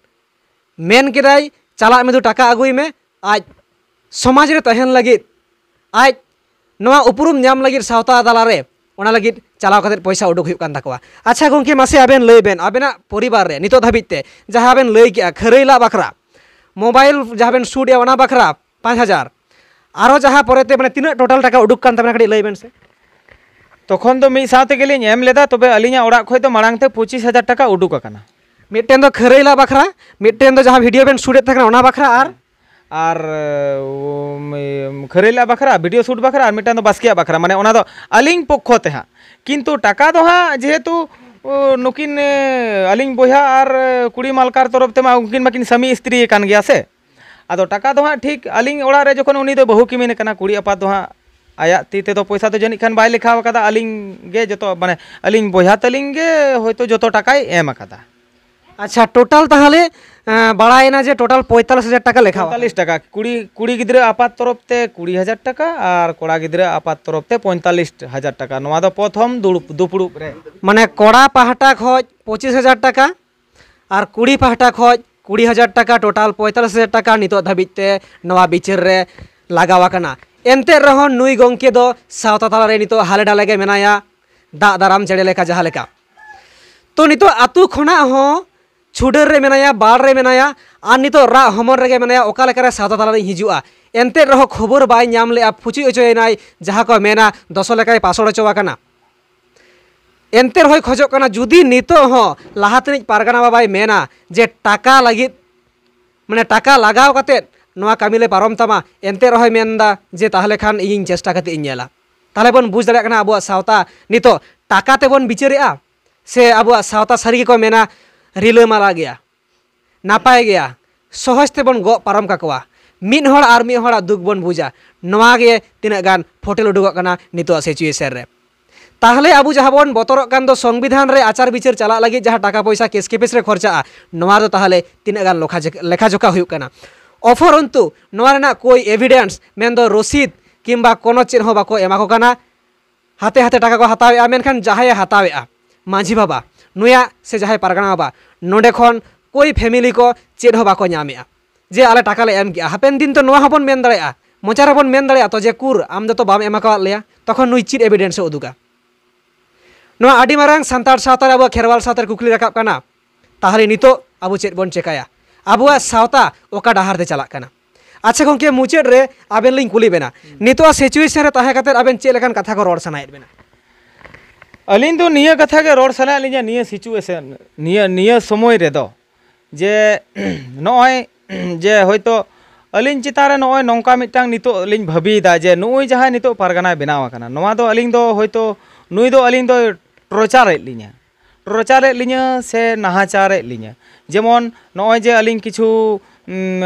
ᱢᱮᱱ ᱠᱮᱫᱟᱭ, "ᱪᱟᱞᱟᱜ ᱢᱮ, ᱫᱩ ᱴᱟᱠᱟ ᱟᱹᱜᱩᱭ ᱢᱮ", ᱟᱡ ᱥᱚᱢᱟᱡᱽ ᱨᱮ ᱛᱟᱦᱮᱱ ᱞᱟᱹᱜᱤᱫ, ᱟᱡ ᱱᱚᱣᱟ ᱩᱯᱨᱩᱢ ᱧᱟᱢ ᱞᱟᱹᱜᱤᱫ ᱥᱟᱶᱛᱟ ᱛᱟᱞᱟᱨᱮ, ᱚᱱᱟ ᱞᱟᱹᱜᱤᱫ ᱪᱟᱞᱟᱣ ᱠᱟᱛᱮ ᱯᱚᱭᱥᱟ ᱩᱰᱩᱠ ᱦᱩᱭᱩᱜ ᱠᱟᱱ ᱛᱟᱠᱚᱣᱟ᱾ ᱟᱪᱪᱷᱟ ᱜᱚᱢᱠᱮ, ᱢᱟᱥᱮ ᱟᱵᱮᱱ ᱞᱟᱹᱭ ᱵᱮᱱ, ᱟᱵᱮᱱᱟᱜ ᱯᱚᱨᱤᱵᱟᱨ ᱨᱮ ᱱᱤᱛᱚᱜ ᱫᱷᱟᱹᱵᱤᱡ ᱛᱮ ᱡᱟᱦᱟᱸ ᱵᱮᱱ ᱞᱟᱹᱭ ᱠᱮᱜᱼᱟ ᱠᱷᱟᱹᱨᱟᱹᱭ ᱞᱟᱜ ᱵᱟᱠᱷᱨᱟ, ᱢᱳᱵᱟᱭᱤᱞ ᱡᱟᱦᱟᱸ ᱵᱮᱱ ᱥᱩᱴ ᱮᱜᱼᱟ ᱚᱱᱟ ᱵᱟᱠᱷᱨᱟ ᱯᱟᱸᱪ ᱦᱟᱡᱟᱨ, ᱟᱨᱚ ᱡᱟᱦᱟᱸ ᱯᱚᱨᱮᱛᱮ ᱢᱟᱱᱮ ᱛᱤᱱᱟᱹᱜ ᱴᱳᱴᱟᱞ ᱴᱟᱠᱟ ᱩᱰᱩᱠ ᱠᱟᱱ ᱛᱟᱵᱮᱱᱟ ᱠᱟᱹᱴᱤᱡ ᱞᱟᱹᱭ ᱵᱮᱱ ᱥᱮ᱾ ᱛᱚᱠᱷᱚᱱ ᱫᱚ ᱢᱤᱫ ᱥᱟᱶ ᱛᱮᱜᱮᱞᱤᱧ ᱮᱢ ᱞᱮᱫᱟ, ᱛᱚᱵᱮ ᱟᱹᱞᱤᱧᱟᱜ ᱚᱲᱟᱜ ᱠᱷᱚᱱ ᱫᱚ ᱢᱟᱲᱟᱝ ᱛᱮ ᱯᱚᱸᱪᱤᱥ ᱦᱟᱡᱟᱨ ᱴᱟᱠᱟ ᱩᱰᱩᱠ ᱟᱠᱟᱱᱟ᱾ ᱢᱤᱫᱴᱮᱱ ᱫᱚ ᱠᱷᱟᱹᱨᱟᱹᱭ ᱞᱟᱜ ᱵᱟᱠᱷᱨᱟ, ᱢᱤᱫᱴᱮᱱ ᱫᱚ ᱡᱟᱦᱟᱸ ᱵᱷᱤᱰᱤᱭᱳ ᱵᱮᱱ ᱥᱩᱴ ᱮᱫ ᱛᱟᱦᱮᱸ ᱠᱟᱱᱟ ᱚᱱᱟ ᱵᱟᱠᱷᱨᱟ, ᱟᱨ ᱟᱨ ᱩᱢ, ᱠᱷᱟᱹᱨᱟᱹᱭ ᱞᱟᱜ ᱵᱟᱠᱷᱨᱟ, ᱵᱷᱤᱰᱤᱭᱳ ᱥᱩᱴ ᱵᱟᱠᱷᱨᱟ, ᱟᱨ ᱢᱤᱫᱴᱟᱝ ᱫᱚ ᱵᱟᱥᱠᱮᱭᱟᱜ ᱵᱟᱠᱷᱨᱟ, ᱢᱟᱱᱮ ᱚᱱᱟ ᱫᱚ ᱟᱹᱞᱤᱧ ᱯᱚᱠᱠᱷᱚ ᱛᱮ ᱦᱟᱸᱜ᱾ ᱠᱤᱱᱛᱩ ᱴᱟᱠᱟ ᱫᱚ ᱦᱟᱸᱜ ᱡᱮᱦᱮᱛᱩ ᱩ, ᱱᱩᱠᱤᱱ ᱮ, ᱟᱹᱞᱤᱧ ᱵᱚᱭᱦᱟ ᱟᱨ ᱮ, ᱠᱩᱲᱤ ᱢᱟᱞᱠᱟᱨ ᱛᱚᱨᱚᱯ ᱛᱮᱢᱟ ᱩᱱᱠᱤᱱ ᱢᱟᱠᱤᱱ ᱥᱟᱢᱤ ᱥᱛᱨᱤ ᱟᱠᱟᱱ ᱜᱮᱭᱟ ᱥᱮ᱾ ᱟᱫᱚ ᱴᱟᱠᱟ ᱫᱚ ᱦᱟᱸᱜ ᱴᱷᱤᱠ ᱟᱹᱞᱤᱧ ᱚᱲᱟᱜ ᱨᱮ ᱡᱚᱠᱷᱚᱱ ᱩᱱᱤ ᱫᱚ ᱵᱟᱹᱦᱩ ᱠᱤᱢᱤᱱ ᱟᱠᱟᱱᱟ, ᱠᱩᱲᱤ ᱟᱯᱟᱛ ᱫᱚ ᱦᱟᱸᱜ ᱟᱭᱟᱜ ᱛᱤ ᱛᱮᱫᱚ ᱯᱚᱭᱥᱟ ᱫᱚ ᱡᱟᱹᱱᱤᱡ ᱠᱷᱟᱱ ᱵᱟᱭ ᱞᱮᱠᱷᱟᱣ ᱟᱠᱟᱫᱟ, ᱟᱹᱞᱤᱧ ᱜᱮ ᱡᱚᱛᱚ, ᱢᱟᱱᱮ ᱟᱹᱞᱤᱧ ᱵᱚᱭᱦᱟ ᱛᱟᱹᱞᱤᱧ ᱜᱮ ᱦᱚᱭᱛᱳ ᱡᱚᱛᱚ ᱴᱟᱠᱟᱭ ᱮᱢ ᱟᱠᱟᱫᱟ᱾ ᱟᱪᱪᱷᱟ, ᱴᱳᱴᱟᱞ ᱛᱟᱦᱚᱞᱮ ᱮᱸ, ᱵᱟᱲᱟᱭᱮᱱᱟ ᱡᱮ ᱴᱳᱴᱟᱞ ᱯᱚᱸᱭᱛᱟᱞᱞᱤᱥ ᱦᱟᱡᱟᱨ ᱴᱟᱠᱟ ᱞᱮᱠᱷᱟ ᱟᱠᱟᱱᱟ᱾ ᱯᱚᱸᱭᱛᱟᱞᱞᱤᱥ ᱴᱟᱠᱟ᱾ ᱠᱩᱲᱤ ᱠᱩᱲᱤ ᱜᱤᱫᱽᱨᱟᱹ ᱟᱯᱟᱛ ᱛᱚᱨᱚᱯ ᱛᱮ ᱠᱩᱲᱤ ᱦᱟᱡᱟᱨ ᱴᱟᱠᱟ ᱟᱨ ᱠᱚᱲᱟ ᱜᱤᱫᱽᱨᱟᱹ ᱟᱯᱟᱛ ᱛᱚᱨᱚᱯ ᱛᱮ ᱯᱚᱸᱭᱛᱟᱞᱞᱤᱥ ᱦᱟᱡᱟᱨ ᱴᱟᱠᱟ᱾ ᱱᱚᱣᱟ ᱫᱚ ᱯᱨᱚᱛᱷᱚᱢ ᱫᱩᱲᱩᱵ ᱫᱩᱯᱲᱩᱵ ᱨᱮ᱾ ᱢᱟᱱᱮ ᱠᱚᱲᱟ ᱯᱟᱦᱴᱟ ᱠᱷᱚᱡ ᱯᱚᱸᱪᱤᱥ ᱦᱟᱡᱟᱨ ᱴᱟᱠᱟ ᱟᱨ ᱠᱩᱲᱤ ᱯᱟᱦᱴᱟ ᱠᱷᱚᱡ ᱠᱩᱲᱤ ᱦᱟᱡᱟᱨ ᱴᱟᱠᱟ, ᱴᱳᱴᱟᱞ ᱯᱚᱸᱭᱛᱟᱞᱞᱤᱥ ᱦᱟᱡᱟᱨ ᱴᱟᱠᱟ ᱱᱤᱛᱚᱜ ᱫᱷᱟᱹᱵᱤᱡ ᱛᱮ ᱱᱚᱣᱟ ᱵᱤᱪᱟᱹᱨ ᱨᱮ ᱞᱟᱜᱟᱣ ᱟᱠᱟᱱᱟ᱾ ᱮᱱᱛᱮ ᱨᱮᱦᱚᱸ ᱱᱩᱭ ᱜᱚᱢᱠᱮ ᱫᱚ ᱥᱟᱶᱛᱟ ᱛᱟᱞᱟᱨᱮ ᱱᱤᱛᱚᱜ ᱦᱟᱞᱮ ᱰᱟᱞᱮ ᱜᱮ ᱢᱮᱱᱟᱭᱟ, ᱫᱟᱜ ᱫᱟᱨᱟᱢ ᱪᱮᱬᱮ ᱞᱮᱠᱟ ᱡᱟᱦᱟᱸ ᱞᱮᱠᱟ᱾ ᱛᱚ ᱱᱤᱛᱚᱜ ᱟᱛᱳ ᱠᱷᱚᱱᱟᱜ ᱦᱚᱸ ᱪᱷᱩᱰᱟᱹᱨ ᱨᱮ ᱢᱮᱱᱟᱭᱟ, ᱵᱟᱲ ᱨᱮ ᱢᱮᱱᱟᱭᱟ, ᱟᱨ ᱱᱤᱛᱚᱜ ᱨᱟᱜ ᱦᱚᱢᱚᱨ ᱨᱮᱜᱮ ᱢᱮᱱᱟᱭᱟ, ᱚᱠᱟ ᱞᱮᱠᱟᱨᱮ ᱥᱟᱶᱛᱟ ᱛᱟᱞᱟᱨᱤᱧ ᱦᱤᱡᱩᱜᱼᱟ᱾ ᱮᱱᱛᱮ ᱨᱮᱦᱚᱸ ᱠᱷᱚᱵᱚᱨ ᱵᱟᱭ ᱧᱟᱢ ᱞᱮᱜᱼᱟ, ᱯᱷᱩᱪᱩᱡ ᱦᱚᱪᱚᱭᱮᱱᱟᱭ, ᱡᱟᱦᱟᱸ ᱠᱚ ᱢᱮᱱᱟ ᱫᱚᱥᱚ ᱞᱮᱠᱟᱭ ᱯᱟᱥᱚᱲ ᱦᱚᱪᱚ ᱟᱠᱟᱱᱟ᱾ ᱮᱱᱛᱮ ᱨᱮᱦᱚᱸᱭ ᱠᱷᱚᱡᱚᱜ ᱠᱟᱱᱟ, ᱡᱩᱫᱤ ᱱᱤᱛᱚᱜ ᱦᱚᱸ ᱞᱟᱦᱟ ᱛᱮᱱᱤᱡ ᱯᱟᱨᱜᱟᱱᱟ ᱵᱟᱵᱟᱭ ᱢᱮᱱᱟ ᱡᱮ ᱴᱟᱠᱟ ᱞᱟᱹᱜᱤᱫ, ᱢᱟᱱᱮ ᱴᱟᱠᱟ ᱞᱟᱜᱟᱣ ᱠᱟᱛᱮᱫ ᱱᱚᱣᱟ ᱠᱟᱹᱢᱤ ᱞᱮ ᱯᱟᱨᱚᱢ ᱛᱟᱢᱟ, ᱮᱱᱛᱮ ᱨᱮᱦᱚᱸᱭ ᱢᱮᱱᱫᱟ ᱡᱮ ᱛᱟᱦᱚᱞᱮ ᱠᱷᱟᱱ ᱤᱧᱤᱧ ᱪᱮᱥᱴᱟ ᱠᱟᱛᱮᱫ ᱤᱧ ᱧᱮᱞᱟ᱾ ᱛᱟᱦᱚᱞᱮ ᱵᱚᱱ ᱵᱩᱡᱽ ᱫᱟᱲᱮᱭᱟᱜ ᱠᱟᱱᱟ ᱟᱵᱚᱣᱟᱜ ᱥᱟᱶᱛᱟ ᱱᱤᱛᱚᱜ ᱴᱟᱠᱟ ᱛᱮᱵᱚᱱ ᱵᱤᱪᱟᱹᱨᱮᱜᱼᱟ, ᱥᱮ ᱟᱵᱚᱣᱟᱜ ᱥᱟᱶᱛᱟ ᱥᱟᱹᱨᱤ ᱜᱮᱠᱚ ᱢᱮᱱᱟ ᱨᱤᱞᱟᱹᱢᱟᱞᱟ ᱜᱮᱭᱟ, ᱱᱟᱯᱟᱭ ᱜᱮᱭᱟ, ᱥᱚᱦᱚᱡᱽ ᱛᱮᱵᱚᱱ ᱜᱚᱜ ᱯᱟᱨᱚᱢ ᱠᱟᱠᱚᱣᱟ᱾ ᱢᱤᱫ ᱦᱚᱲ ᱟᱨ ᱢᱤᱫ ᱦᱚᱲᱟᱜ ᱫᱩᱠ ᱵᱚᱱ ᱵᱩᱡᱟ, ᱱᱚᱣᱟ ᱜᱮ ᱛᱤᱱᱟᱹᱜ ᱜᱟᱱ ᱯᱷᱚᱴᱮᱞ ᱩᱰᱩᱠᱚᱜ ᱠᱟᱱᱟ ᱱᱤᱛᱚᱜ ᱥᱤᱪᱩᱭᱮᱥᱚᱱ ᱨᱮ᱾ ᱛᱟᱦᱚᱞᱮ ᱟᱵᱚ ᱡᱟᱦᱟᱸ ᱵᱚᱱ ᱵᱚᱛᱚᱨᱚᱜ ᱠᱟᱱ ᱫᱚ ᱥᱚᱝᱵᱤᱫᱷᱟᱱ ᱨᱮ ᱟᱪᱟᱨ ᱵᱤᱪᱟᱹᱨ ᱪᱟᱞᱟᱜ ᱞᱟᱹᱜᱤᱫ ᱡᱟᱦᱟᱸ ᱴᱟᱠᱟ ᱯᱚᱭᱥᱟ ᱠᱮᱥ ᱠᱮᱯᱮᱥ ᱨᱮ ᱠᱷᱚᱨᱪᱟᱜᱼᱟ, ᱱᱚᱣᱟ ᱫᱚ ᱛᱟᱦᱚᱞᱮ ᱛᱤᱱᱟᱹᱜ ᱜᱟᱱ ᱞᱮᱠᱷᱟ ᱡᱚᱠᱷᱟ ᱦᱩᱭᱩᱜ ᱠᱟᱱᱟ? ᱚᱯᱷᱚᱨᱚᱱᱛᱩ ᱱᱚᱣᱟ ᱨᱮᱱᱟᱜ ᱠᱳᱭ ᱮᱵᱷᱤᱰᱮᱱᱥ ᱢᱮᱱᱫᱚ ᱨᱚᱥᱤᱫ ᱠᱤᱝᱵᱟ ᱠᱳᱱᱳ ᱪᱮᱫ ᱦᱚᱸ ᱵᱟᱠᱚ ᱮᱢᱟ ᱠᱚ ᱠᱟᱱᱟ᱾ ᱦᱟᱛᱮ ᱦᱟᱛᱮ ᱴᱟᱠᱟ ᱠᱚ ᱦᱟᱛᱟᱣᱮᱫᱼᱟ, ᱢᱮᱱᱠᱷᱟᱱ ᱡᱟᱦᱟᱸᱭᱮ ᱦᱟᱛᱟᱣᱮᱫᱼᱟ ᱢᱟᱹᱡᱷᱤ ᱵᱟᱵᱟ ᱱᱩᱭᱟᱜ ᱥᱮ ᱡᱟᱦᱟᱸᱭ ᱯᱟᱨᱜᱟᱱᱟ ᱵᱟᱵᱟ, ᱱᱚᱰᱮ ᱠᱷᱚᱱ ᱠᱳᱭ ᱯᱷᱮᱢᱮᱞᱤ ᱠᱚ ᱪᱮᱫ ᱦᱚᱸ ᱵᱟᱠᱚ ᱧᱟᱢᱮᱫᱼᱟ᱾ ᱡᱮ ᱟᱞᱮ ᱴᱟᱠᱟ ᱞᱮ ᱮᱢ ᱠᱮᱜᱼᱟ᱾ ᱦᱟᱯᱮᱱ ᱫᱤᱱ ᱛᱚ ᱱᱚᱣᱟ ᱦᱚᱸᱵᱚᱱ ᱢᱮᱱ ᱫᱟᱲᱮᱭᱟᱜᱼᱟ, ᱢᱚᱪᱟ ᱨᱮᱵᱚᱱ ᱢᱮᱱ ᱫᱟᱲᱮᱭᱟᱜᱼᱟ ᱛᱚ ᱡᱮ ᱠᱩᱨ, ᱟᱢ ᱫᱚ ᱛᱚ ᱵᱟᱢ ᱮᱢ ᱟᱠᱟᱣᱟᱫ ᱞᱮᱭᱟ᱾ ᱛᱚᱠᱷᱚᱱ ᱱᱩᱭ ᱪᱮᱫ ᱮᱵᱤᱰᱮᱱᱥ ᱮ ᱩᱫᱩᱜᱟ? ᱱᱚᱣᱟ ᱟᱹᱰᱤ ᱢᱟᱨᱟᱝ ᱥᱟᱱᱛᱟᱲ ᱥᱟᱶᱛᱟ ᱨᱮ, ᱟᱵᱚᱣᱟᱜ ᱠᱷᱮᱨᱣᱟᱞ ᱥᱟᱶᱛᱟ ᱨᱮ ᱠᱩᱠᱞᱤ ᱨᱟᱠᱟᱵ ᱠᱟᱱᱟ, ᱛᱟᱦᱚᱞᱮ ᱱᱤᱛᱚᱜ ᱟᱵᱚ ᱪᱮᱫ ᱵᱚᱱ ᱪᱮᱠᱟᱭᱟ? ᱟᱵᱚᱣᱟᱜ ᱥᱟᱶᱛᱟ ᱚᱠᱟ ᱰᱟᱦᱟᱨ ᱛᱮ ᱪᱟᱞᱟᱜ ᱠᱟᱱᱟ? ᱟᱪᱪᱷᱟ ᱜᱚᱢᱠᱮ, ᱢᱩᱪᱟᱹᱫ ᱨᱮ ᱟᱵᱮᱱ ᱞᱤᱧ ᱠᱩᱞᱤ ᱵᱮᱱᱟ, ᱱᱤᱛᱚᱜ ᱥᱤᱪᱩᱭᱮᱥᱚᱱ ᱨᱮ ᱛᱟᱦᱮᱸ ᱠᱟᱛᱮ ᱟᱵᱮᱱ ᱪᱮᱫ ᱞᱮᱠᱟᱱ ᱠᱟᱛᱷᱟ ᱠᱚ ᱨᱚᱲ ᱥᱟᱱᱟᱭᱮᱫ ᱵᱮᱱᱟ? ᱟᱹᱞᱤᱧ ᱫᱚ ᱱᱤᱭᱟᱹ ᱠᱟᱛᱷᱟ ᱜᱮ ᱨᱚᱲ ᱥᱟᱱᱟᱭᱮᱫ ᱞᱤᱧᱟ, ᱱᱤᱭᱟᱹ ᱥᱤᱪᱩᱭᱮᱥᱚᱱ, ᱱᱤᱭᱟᱹ ᱱᱤᱭᱟᱹ ᱥᱚᱢᱚᱭ ᱨᱮᱫᱚ, ᱡᱮ ᱱᱚᱜᱼᱚᱭ ᱡᱮ ᱦᱚᱭᱛᱳ ᱟᱹᱞᱤᱧ ᱪᱮᱛᱟᱱ ᱨᱮ ᱱᱚᱜᱼᱚᱭ ᱱᱚᱝᱠᱟ ᱢᱤᱫᱴᱟᱝ ᱱᱤᱛᱚᱜ ᱞᱤᱧ ᱵᱷᱟᱹᱵᱤᱭᱮᱫᱟ ᱡᱮ ᱱᱩᱜᱼᱩᱭ ᱡᱟᱦᱟᱸᱭ ᱱᱤᱛᱚᱜ ᱯᱟᱨᱜᱟᱱᱟᱭ ᱵᱮᱱᱟᱣ ᱟᱠᱟᱱᱟ, ᱱᱚᱣᱟ ᱫᱚ ᱟᱹᱞᱤᱧ ᱫᱚ ᱦᱚᱭᱛᱳ ᱱᱩᱭ ᱫᱚ ᱟᱹᱞᱤᱧ ᱫᱚᱭ ᱴᱚᱨᱪᱟᱨᱮᱫ ᱞᱤᱧᱟ, ᱴᱚᱨᱪᱟᱨᱮᱫ ᱞᱤᱧᱟ ᱥᱮ ᱱᱟᱦᱟᱪᱟᱨᱮᱫ ᱞᱤᱧᱟ᱾ ᱡᱮᱢᱚᱱ ᱱᱚᱜᱼᱚᱭ ᱡᱮ ᱟᱹᱞᱤᱧ ᱠᱤᱪᱷᱩ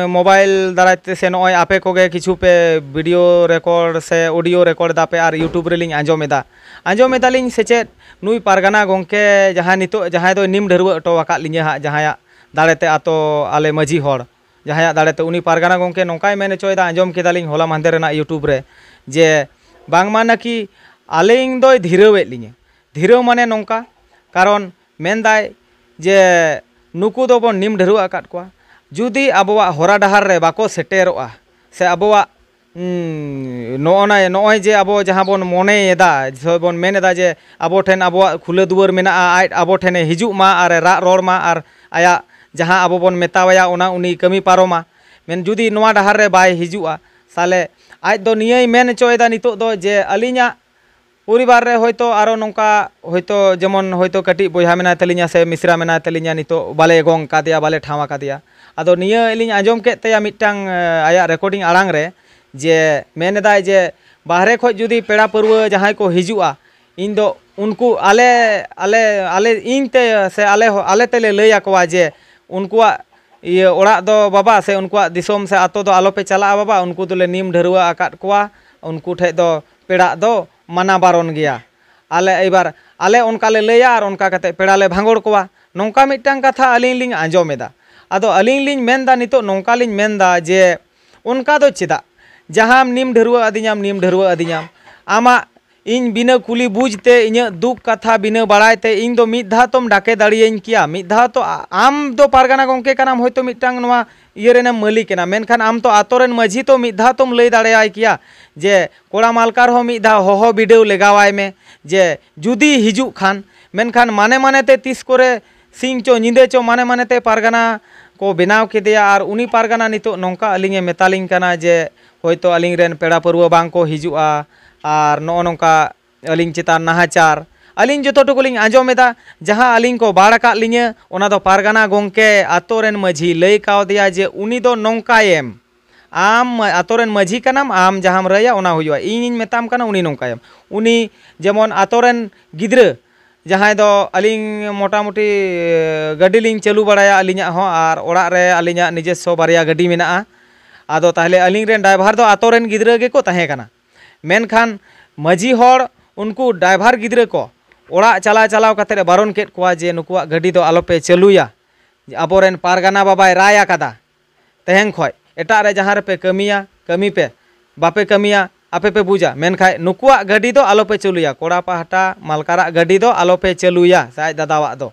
ᱢᱳᱵᱟᱭᱤᱞ ᱫᱟᱨᱟᱭ ᱛᱮ ᱥᱮ ᱱᱚᱜᱼᱚᱭ ᱟᱯᱮ ᱠᱚᱜᱮ ᱠᱤᱪᱷᱩ ᱯᱮ ᱵᱷᱤᱰᱤᱭᱳ ᱨᱮᱠᱚᱨᱰ ᱥᱮ ᱚᱰᱤᱭᱳ ᱨᱮᱠᱚᱨᱰ ᱫᱟᱯᱮ ᱟᱨ ᱭᱩᱴᱩᱵᱽ ᱨᱮᱞᱤᱧ ᱟᱸᱡᱚᱢ ᱮᱫᱟ, ᱟᱸᱡᱚᱢ ᱮᱫᱟᱞᱤᱧ ᱥᱮ ᱪᱮᱫ ᱱᱩᱭ ᱯᱟᱨᱜᱟᱱᱟ ᱜᱚᱢᱠᱮ ᱡᱟᱦᱟᱸᱭ ᱱᱤᱛᱚᱜ ᱡᱟᱦᱟᱸᱭ ᱫᱚᱭ ᱱᱤᱢ ᱰᱷᱟᱹᱨᱣᱟᱹᱜ ᱦᱚᱴᱚ ᱟᱠᱟᱫ ᱞᱤᱧᱟᱹ ᱦᱟᱸᱜ, ᱡᱟᱦᱟᱸᱭᱟᱜ ᱫᱟᱲᱮᱛᱮ ᱟᱛᱚ ᱟᱞᱮ ᱢᱟᱹᱡᱷᱤ ᱦᱚᱲ ᱡᱟᱦᱟᱸᱭᱟᱜ ᱫᱟᱲᱮᱛᱮ ᱩᱱᱤ ᱯᱟᱨᱜᱟᱱᱟ ᱜᱚᱢᱠᱮ ᱱᱚᱝᱠᱟᱭ ᱢᱮᱱ ᱦᱚᱪᱚᱭᱮᱫᱟ, ᱟᱸᱡᱚᱢ ᱠᱮᱫᱟᱞᱤᱧ ᱦᱚᱞᱟ ᱢᱟᱦᱫᱮᱨ ᱨᱮᱱᱟᱜ ᱭᱩᱴᱩᱵᱽ ᱨᱮ, ᱡᱮ ᱵᱟᱝᱢᱟ ᱱᱟᱠᱤ ᱟᱹᱞᱤᱧ ᱫᱚᱭ ᱫᱷᱤᱨᱟᱹᱣᱮᱫ ᱞᱤᱧᱟᱹ᱾ ᱫᱷᱤᱨᱟᱹᱣ ᱢᱟᱱᱮ ᱱᱚᱝᱠᱟ, ᱠᱟᱨᱚᱱ ᱢᱮᱱᱫᱟᱭ ᱡᱮ ᱱᱩᱠᱩ ᱫᱚᱵᱚᱱ ᱱᱤᱢ ᱰᱷᱟᱹᱨᱣᱟᱹᱜ ᱟᱠᱟᱫ ᱠᱚᱣᱟ, ᱡᱩᱫᱤ ᱟᱵᱚᱣᱟᱜ ᱦᱚᱨᱟ ᱰᱟᱦᱟᱨ ᱨᱮ ᱵᱟᱠᱚ ᱥᱮᱴᱮᱨᱚᱜᱼᱟ ᱥᱮ ᱟᱵᱚᱣᱟᱜ ᱩᱸ, ᱱᱚᱜᱼᱚ ᱱᱟ ᱱᱚᱜᱼᱚᱭ ᱡᱮ ᱟᱵᱚ ᱡᱟᱦᱟᱸ ᱵᱚᱱ ᱢᱚᱱᱮᱭᱮᱫᱟ ᱥᱮ ᱵᱚᱱ ᱢᱮᱱ ᱮᱫᱟ ᱡᱮ ᱟᱵᱚ ᱴᱷᱮᱱ ᱟᱵᱚᱣᱟᱜ ᱠᱷᱩᱞᱟᱹ ᱫᱩᱣᱟᱹᱨ ᱢᱮᱱᱟᱜᱼᱟ, ᱟᱡ ᱟᱵᱚ ᱴᱷᱮᱱᱮ ᱦᱤᱡᱩᱜ ᱢᱟ ᱟᱨ ᱨᱟᱜ ᱨᱚᱲ ᱢᱟ ᱟᱨ ᱟᱭᱟᱜ ᱡᱟᱦᱟᱸ ᱟᱵᱚ ᱵᱚᱱ ᱢᱮᱛᱟᱣᱟᱭᱟ ᱚᱱᱟ ᱩᱱᱤ ᱠᱟᱹᱢᱤ ᱯᱟᱨᱚᱢᱟ᱾ ᱢᱮᱱ ᱡᱩᱫᱤ ᱱᱚᱣᱟ ᱰᱟᱦᱟᱨ ᱨᱮ ᱵᱟᱭ ᱦᱤᱡᱩᱜᱼᱟ, ᱛᱟᱦᱚᱞᱮ ᱟᱡ ᱫᱚ ᱱᱤᱭᱟᱹᱭ ᱢᱮᱱ ᱦᱚᱪᱚᱭᱮᱫᱟ ᱱᱤᱛᱚᱜ ᱫᱚ ᱡᱮ ᱟᱹᱞᱤᱧᱟᱜ ᱯᱚᱨᱤᱵᱟᱨ ᱨᱮ ᱦᱚᱭᱛᱳ ᱟᱨᱚ ᱱᱚᱝᱠᱟ ᱦᱚᱭᱛᱳ ᱡᱮᱢᱚᱱ ᱦᱚᱭᱛᱳ ᱠᱟᱹᱴᱤᱡ ᱵᱚᱭᱦᱟ ᱢᱮᱱᱟᱭ ᱛᱟᱹᱞᱤᱧᱟ ᱥᱮ ᱢᱤᱥᱨᱟ ᱢᱮᱱᱟᱭ ᱛᱟᱹᱞᱤᱧᱟ, ᱱᱤᱛᱚᱜ ᱵᱟᱞᱮ ᱜᱚᱝ ᱠᱟᱫᱮᱭᱟ, ᱵᱟᱞᱮ ᱴᱷᱟᱶ ᱟᱠᱟᱫᱮᱭᱟ᱾ ᱟᱫᱚ ᱱᱤᱭᱟᱹ ᱞᱤᱧ ᱟᱸᱡᱚᱢ ᱠᱮᱫ ᱛᱟᱭᱟ ᱢᱤᱫᱴᱟᱝ ᱮ, ᱟᱭᱟᱜ ᱨᱮᱠᱚᱨᱰᱤᱝ ᱟᱲᱟᱝ ᱨᱮ, ᱡᱮ ᱢᱮᱱ ᱮᱫᱟᱭ ᱡᱮ ᱵᱟᱦᱨᱮ ᱠᱷᱚᱡ ᱡᱩᱫᱤ ᱯᱮᱲᱟ ᱯᱟᱹᱨᱣᱟᱹ ᱡᱟᱦᱟᱸᱭ ᱠᱚ ᱦᱤᱡᱩᱜᱼᱟ, ᱤᱧ ᱫᱚ ᱩᱱᱠᱩ ᱟᱞᱮ ᱟᱞᱮ ᱟᱞᱮ ᱤᱧ ᱛᱮ ᱥᱮ ᱟᱞᱮ ᱦᱚ- ᱟᱞᱮ ᱛᱮᱞᱮ ᱞᱟᱹᱭ ᱟᱠᱚᱣᱟ ᱡᱮ ᱩᱱᱠᱩᱣᱟᱜ ᱤᱭᱟᱹ ᱚᱲᱟᱜ ᱫᱚ ᱵᱟᱵᱟ ᱥᱮ ᱩᱱᱠᱩᱣᱟᱜ ᱫᱤᱥᱚᱢ ᱥᱮ ᱟᱛᱳ ᱫᱚ ᱟᱞᱚᱯᱮ ᱪᱟᱞᱟᱜᱼᱟ ᱵᱟᱵᱟ, ᱩᱱᱠᱩ ᱫᱚᱞᱮ ᱱᱤᱢ ᱰᱷᱟᱹᱨᱣᱟᱹ ᱟᱠᱟᱫ ᱠᱚᱣᱟ, ᱩᱱᱠᱩ ᱴᱷᱮᱡ ᱫᱚ ᱯᱮᱲᱟᱜ ᱫᱚ ᱢᱟᱱᱟ ᱵᱟᱨᱚᱱ ᱜᱮᱭᱟ᱾ ᱟᱞᱮ ᱮᱵᱟᱨ ᱟᱞᱮ ᱚᱱᱠᱟ ᱞᱮ ᱞᱟᱹᱭᱟ ᱟᱨ ᱚᱱᱠᱟ ᱠᱟᱛᱮ ᱯᱮᱲᱟ ᱞᱮ ᱵᱷᱟᱸᱜᱚᱲ ᱠᱚᱣᱟ, ᱱᱚᱝᱠᱟ ᱢᱤᱫᱴᱟᱝ ᱠᱟᱛᱷᱟ ᱟᱹᱞᱤᱧ ᱞᱤᱧ ᱟᱸᱡᱚᱢ ᱮᱫᱟ᱾ ᱟᱫᱚ ᱟᱹᱞᱤᱧ ᱞᱤᱧ ᱢᱮᱱᱫᱟ, ᱱᱤᱛᱚᱜ ᱱᱚᱝᱠᱟ ᱞᱤᱧ ᱢᱮᱱᱫᱟ ᱡᱮ ᱚᱱᱠᱟ ᱫᱚ ᱪᱮᱫᱟᱜ? ᱡᱟᱦᱟᱸᱢ ᱱᱤᱢ ᱰᱷᱟᱹᱨᱣᱟᱹ ᱟᱹᱫᱤᱧᱟᱢ, ᱱᱤᱢ ᱰᱷᱟᱹᱨᱣᱟᱹ ᱟᱹᱫᱤᱧᱟᱢ, ᱟᱢᱟᱜ ᱤᱧ ᱵᱤᱱᱟᱹ ᱠᱩᱞᱤ ᱵᱩᱡᱽ ᱛᱮ, ᱤᱧᱟᱹᱜ ᱫᱩᱠ ᱠᱟᱛᱷᱟ ᱵᱤᱱᱟᱹ ᱵᱟᱲᱟᱭ ᱛᱮ ᱤᱧ ᱫᱚ ᱢᱤᱫ ᱫᱷᱟᱣ ᱛᱚᱢ ᱰᱟᱠᱮ ᱫᱟᱲᱮᱭᱟᱹᱧ ᱠᱮᱭᱟ, ᱢᱤᱫ ᱫᱷᱟᱣ ᱛᱚ ᱟ- ᱟᱢ ᱫᱚ ᱯᱟᱨᱜᱟᱱᱟ ᱜᱚᱢᱠᱮ ᱠᱟᱱᱟᱢ, ᱦᱚᱭᱛᱳ ᱢᱤᱫᱴᱟᱝ ᱱᱚᱣᱟ ᱤᱭᱟᱹ ᱨᱮᱱᱮᱢ ᱢᱟᱹᱞᱤ ᱠᱟᱱᱟ, ᱢᱮᱱᱠᱷᱟᱱ ᱟᱢ ᱛᱚ ᱟᱛᱳ ᱨᱮᱱ ᱢᱟᱹᱡᱷᱤ ᱛᱚ ᱢᱤᱫ ᱫᱷᱟᱣ ᱛᱚᱢ ᱞᱟᱹᱭ ᱫᱟᱲᱮᱭᱟᱭ ᱠᱮᱭᱟ ᱡᱮ ᱠᱚᱲᱟ ᱢᱟᱞᱠᱟᱨ ᱦᱚᱸ ᱢᱤᱫ ᱫᱷᱟᱣ ᱦᱚᱦᱚ ᱵᱤᱰᱟᱹᱣ ᱞᱮᱜᱟᱣᱟᱭ ᱢᱮ ᱡᱮ ᱡᱩᱫᱤ ᱦᱤᱡᱩᱜ ᱠᱷᱟᱱ᱾ ᱢᱮᱱᱠᱷᱟᱱ ᱢᱟᱱᱮ ᱢᱟᱱᱮ ᱛᱮ ᱛᱤᱥ ᱠᱚᱨᱮ ᱥᱤᱧ ᱪᱚ ᱧᱤᱫᱟᱹ ᱪᱚ ᱢᱟᱱᱮ ᱢᱟᱱᱮ ᱛᱮ ᱯᱟᱨᱜᱟᱱᱟ ᱠᱚ ᱵᱮᱱᱟᱣ ᱠᱮᱫᱮᱭᱟ, ᱟᱨ ᱩᱱᱤ ᱯᱟᱨᱜᱟᱱᱟ ᱱᱤᱛᱚᱜ ᱱᱚᱝᱠᱟ ᱟᱹᱞᱤᱧᱮ ᱢᱮᱛᱟᱞᱤᱧ ᱠᱟᱱᱟ ᱡᱮ ᱦᱚᱭᱛᱳ ᱟᱹᱞᱤᱧ ᱨᱮᱱ ᱯᱮᱲᱟ ᱯᱟᱹᱨᱣᱟᱹ ᱵᱟᱝ ᱠᱚ ᱦᱤᱡᱩᱜᱼᱟ, ᱟᱨ ᱱᱚᱜᱼᱚ ᱱᱚᱝᱠᱟ ᱟᱹᱞᱤᱧ ᱪᱮᱛᱟᱱ ᱱᱟᱦᱟᱪᱟᱨ᱾ ᱟᱹᱞᱤᱧ ᱡᱚᱛᱚ ᱴᱩᱠᱩ ᱞᱤᱧ ᱟᱸᱡᱚᱢ ᱮᱫᱟ, ᱡᱟᱦᱟᱸ ᱟᱹᱞᱤᱧ ᱠᱚ ᱵᱟᱲ ᱟᱠᱟᱫ ᱞᱤᱧᱟᱹ, ᱚᱱᱟ ᱫᱚ ᱯᱟᱨᱜᱟᱱᱟ ᱜᱚᱢᱠᱮ ᱟᱛᱳ ᱨᱮᱱ ᱢᱟᱹᱡᱷᱤ ᱞᱟᱹᱭ ᱠᱟᱣᱫᱮᱭᱟ ᱡᱮ ᱩᱱᱤ ᱫᱚ ᱱᱚᱝᱠᱟᱭᱮᱢ, ᱟᱢ ᱟᱛᱳ ᱨᱮᱱ ᱢᱟᱹᱡᱷᱤ ᱠᱟᱱᱟᱢ, ᱟᱢ ᱡᱟᱦᱟᱸᱢ ᱨᱟᱹᱭᱟ ᱚᱱᱟ ᱦᱩᱭᱩᱜᱼᱟ, ᱤᱧᱤᱧ ᱢᱮᱛᱟᱢ ᱠᱟᱱᱟ ᱩᱱᱤ ᱱᱚᱝᱠᱟᱭᱮᱢ᱾ ᱩᱱᱤ ᱡᱮᱢᱚᱱ ᱟᱛᱳ ᱨᱮᱱ ᱜᱤᱫᱽᱨᱟᱹ ᱡᱟᱦᱟᱸᱭ ᱫᱚ ᱟᱹᱞᱤᱧ ᱢᱚᱴᱟᱢᱩᱴᱤ ᱜᱟᱹᱰᱤ ᱞᱤᱧ ᱪᱟᱹᱞᱩ ᱵᱟᱲᱟᱭᱟ ᱟᱹᱞᱤᱧᱟᱜ ᱦᱚᱸ, ᱟᱨ ᱚᱲᱟᱜ ᱨᱮ ᱟᱹᱞᱤᱧᱟᱜ ᱱᱤᱡᱚᱥᱥᱚ ᱵᱟᱨᱭᱟ ᱜᱟᱹᱰᱤ ᱢᱮᱱᱟᱜᱼᱟ᱾ ᱟᱫᱚ ᱛᱟᱦᱚᱞᱮ ᱟᱹᱞᱤᱧ ᱨᱮᱱ ᱰᱨᱟᱭᱵᱷᱟᱨ ᱫᱚ ᱟᱛᱳ ᱨᱮᱱ ᱜᱤᱫᱽᱨᱟᱹ ᱜᱮᱠᱚ ᱛᱟᱦᱮᱸ ᱠᱟᱱᱟ᱾ ᱢᱮᱱᱠᱷᱟᱱ ᱢᱟᱹᱡᱷᱤ ᱦᱚᱲ ᱩᱱᱠᱩ ᱰᱨᱟᱭᱵᱷᱟᱨ ᱜᱤᱫᱽᱨᱟᱹ ᱠᱚ ᱚᱲᱟᱜ ᱪᱟᱞᱟᱣ ᱪᱟᱞᱟᱣ ᱠᱟᱛᱮᱫ ᱮ ᱵᱟᱨᱚᱱ ᱠᱮᱫ ᱠᱚᱣᱟ ᱡᱮ ᱱᱩᱠᱩᱣᱟᱜ ᱜᱟᱹᱰᱤ ᱫᱚ ᱟᱞᱚᱯᱮ ᱪᱟᱹᱞᱩᱭᱟ, ᱟᱵᱚᱨᱮᱱ ᱯᱟᱨᱜᱟᱱᱟ ᱵᱟᱵᱟᱭ ᱨᱟᱭ ᱟᱠᱟᱫᱟ᱾ ᱛᱮᱦᱮᱧ ᱠᱷᱚᱡ ᱮᱴᱟᱜ ᱨᱮ ᱡᱟᱦᱟᱸ ᱨᱮᱯᱮ ᱠᱟᱹᱢᱤᱭᱟ, ᱠᱟᱹᱢᱤ ᱯᱮ, ᱵᱟᱯᱮ ᱠᱟᱹᱢᱤᱭᱟ, ᱟᱯᱮ ᱯᱮ ᱵᱩᱡᱟ, ᱢᱮᱱᱠᱷᱟᱡ ᱱᱩᱠᱩᱣᱟᱜ ᱜᱟᱹᱰᱤ ᱫᱚ ᱟᱞᱚᱯᱮ ᱪᱟᱹᱞᱩᱭᱟ, ᱠᱚᱲᱟ ᱯᱟᱦᱴᱟ ᱢᱟᱞᱠᱟᱨᱟᱜ ᱜᱟᱹᱰᱤ ᱫᱚ ᱟᱞᱚᱯᱮ ᱪᱟᱹᱞᱩᱭᱟ, ᱥᱮ ᱟᱡ ᱫᱟᱫᱟᱣᱟᱜ ᱫᱚ᱾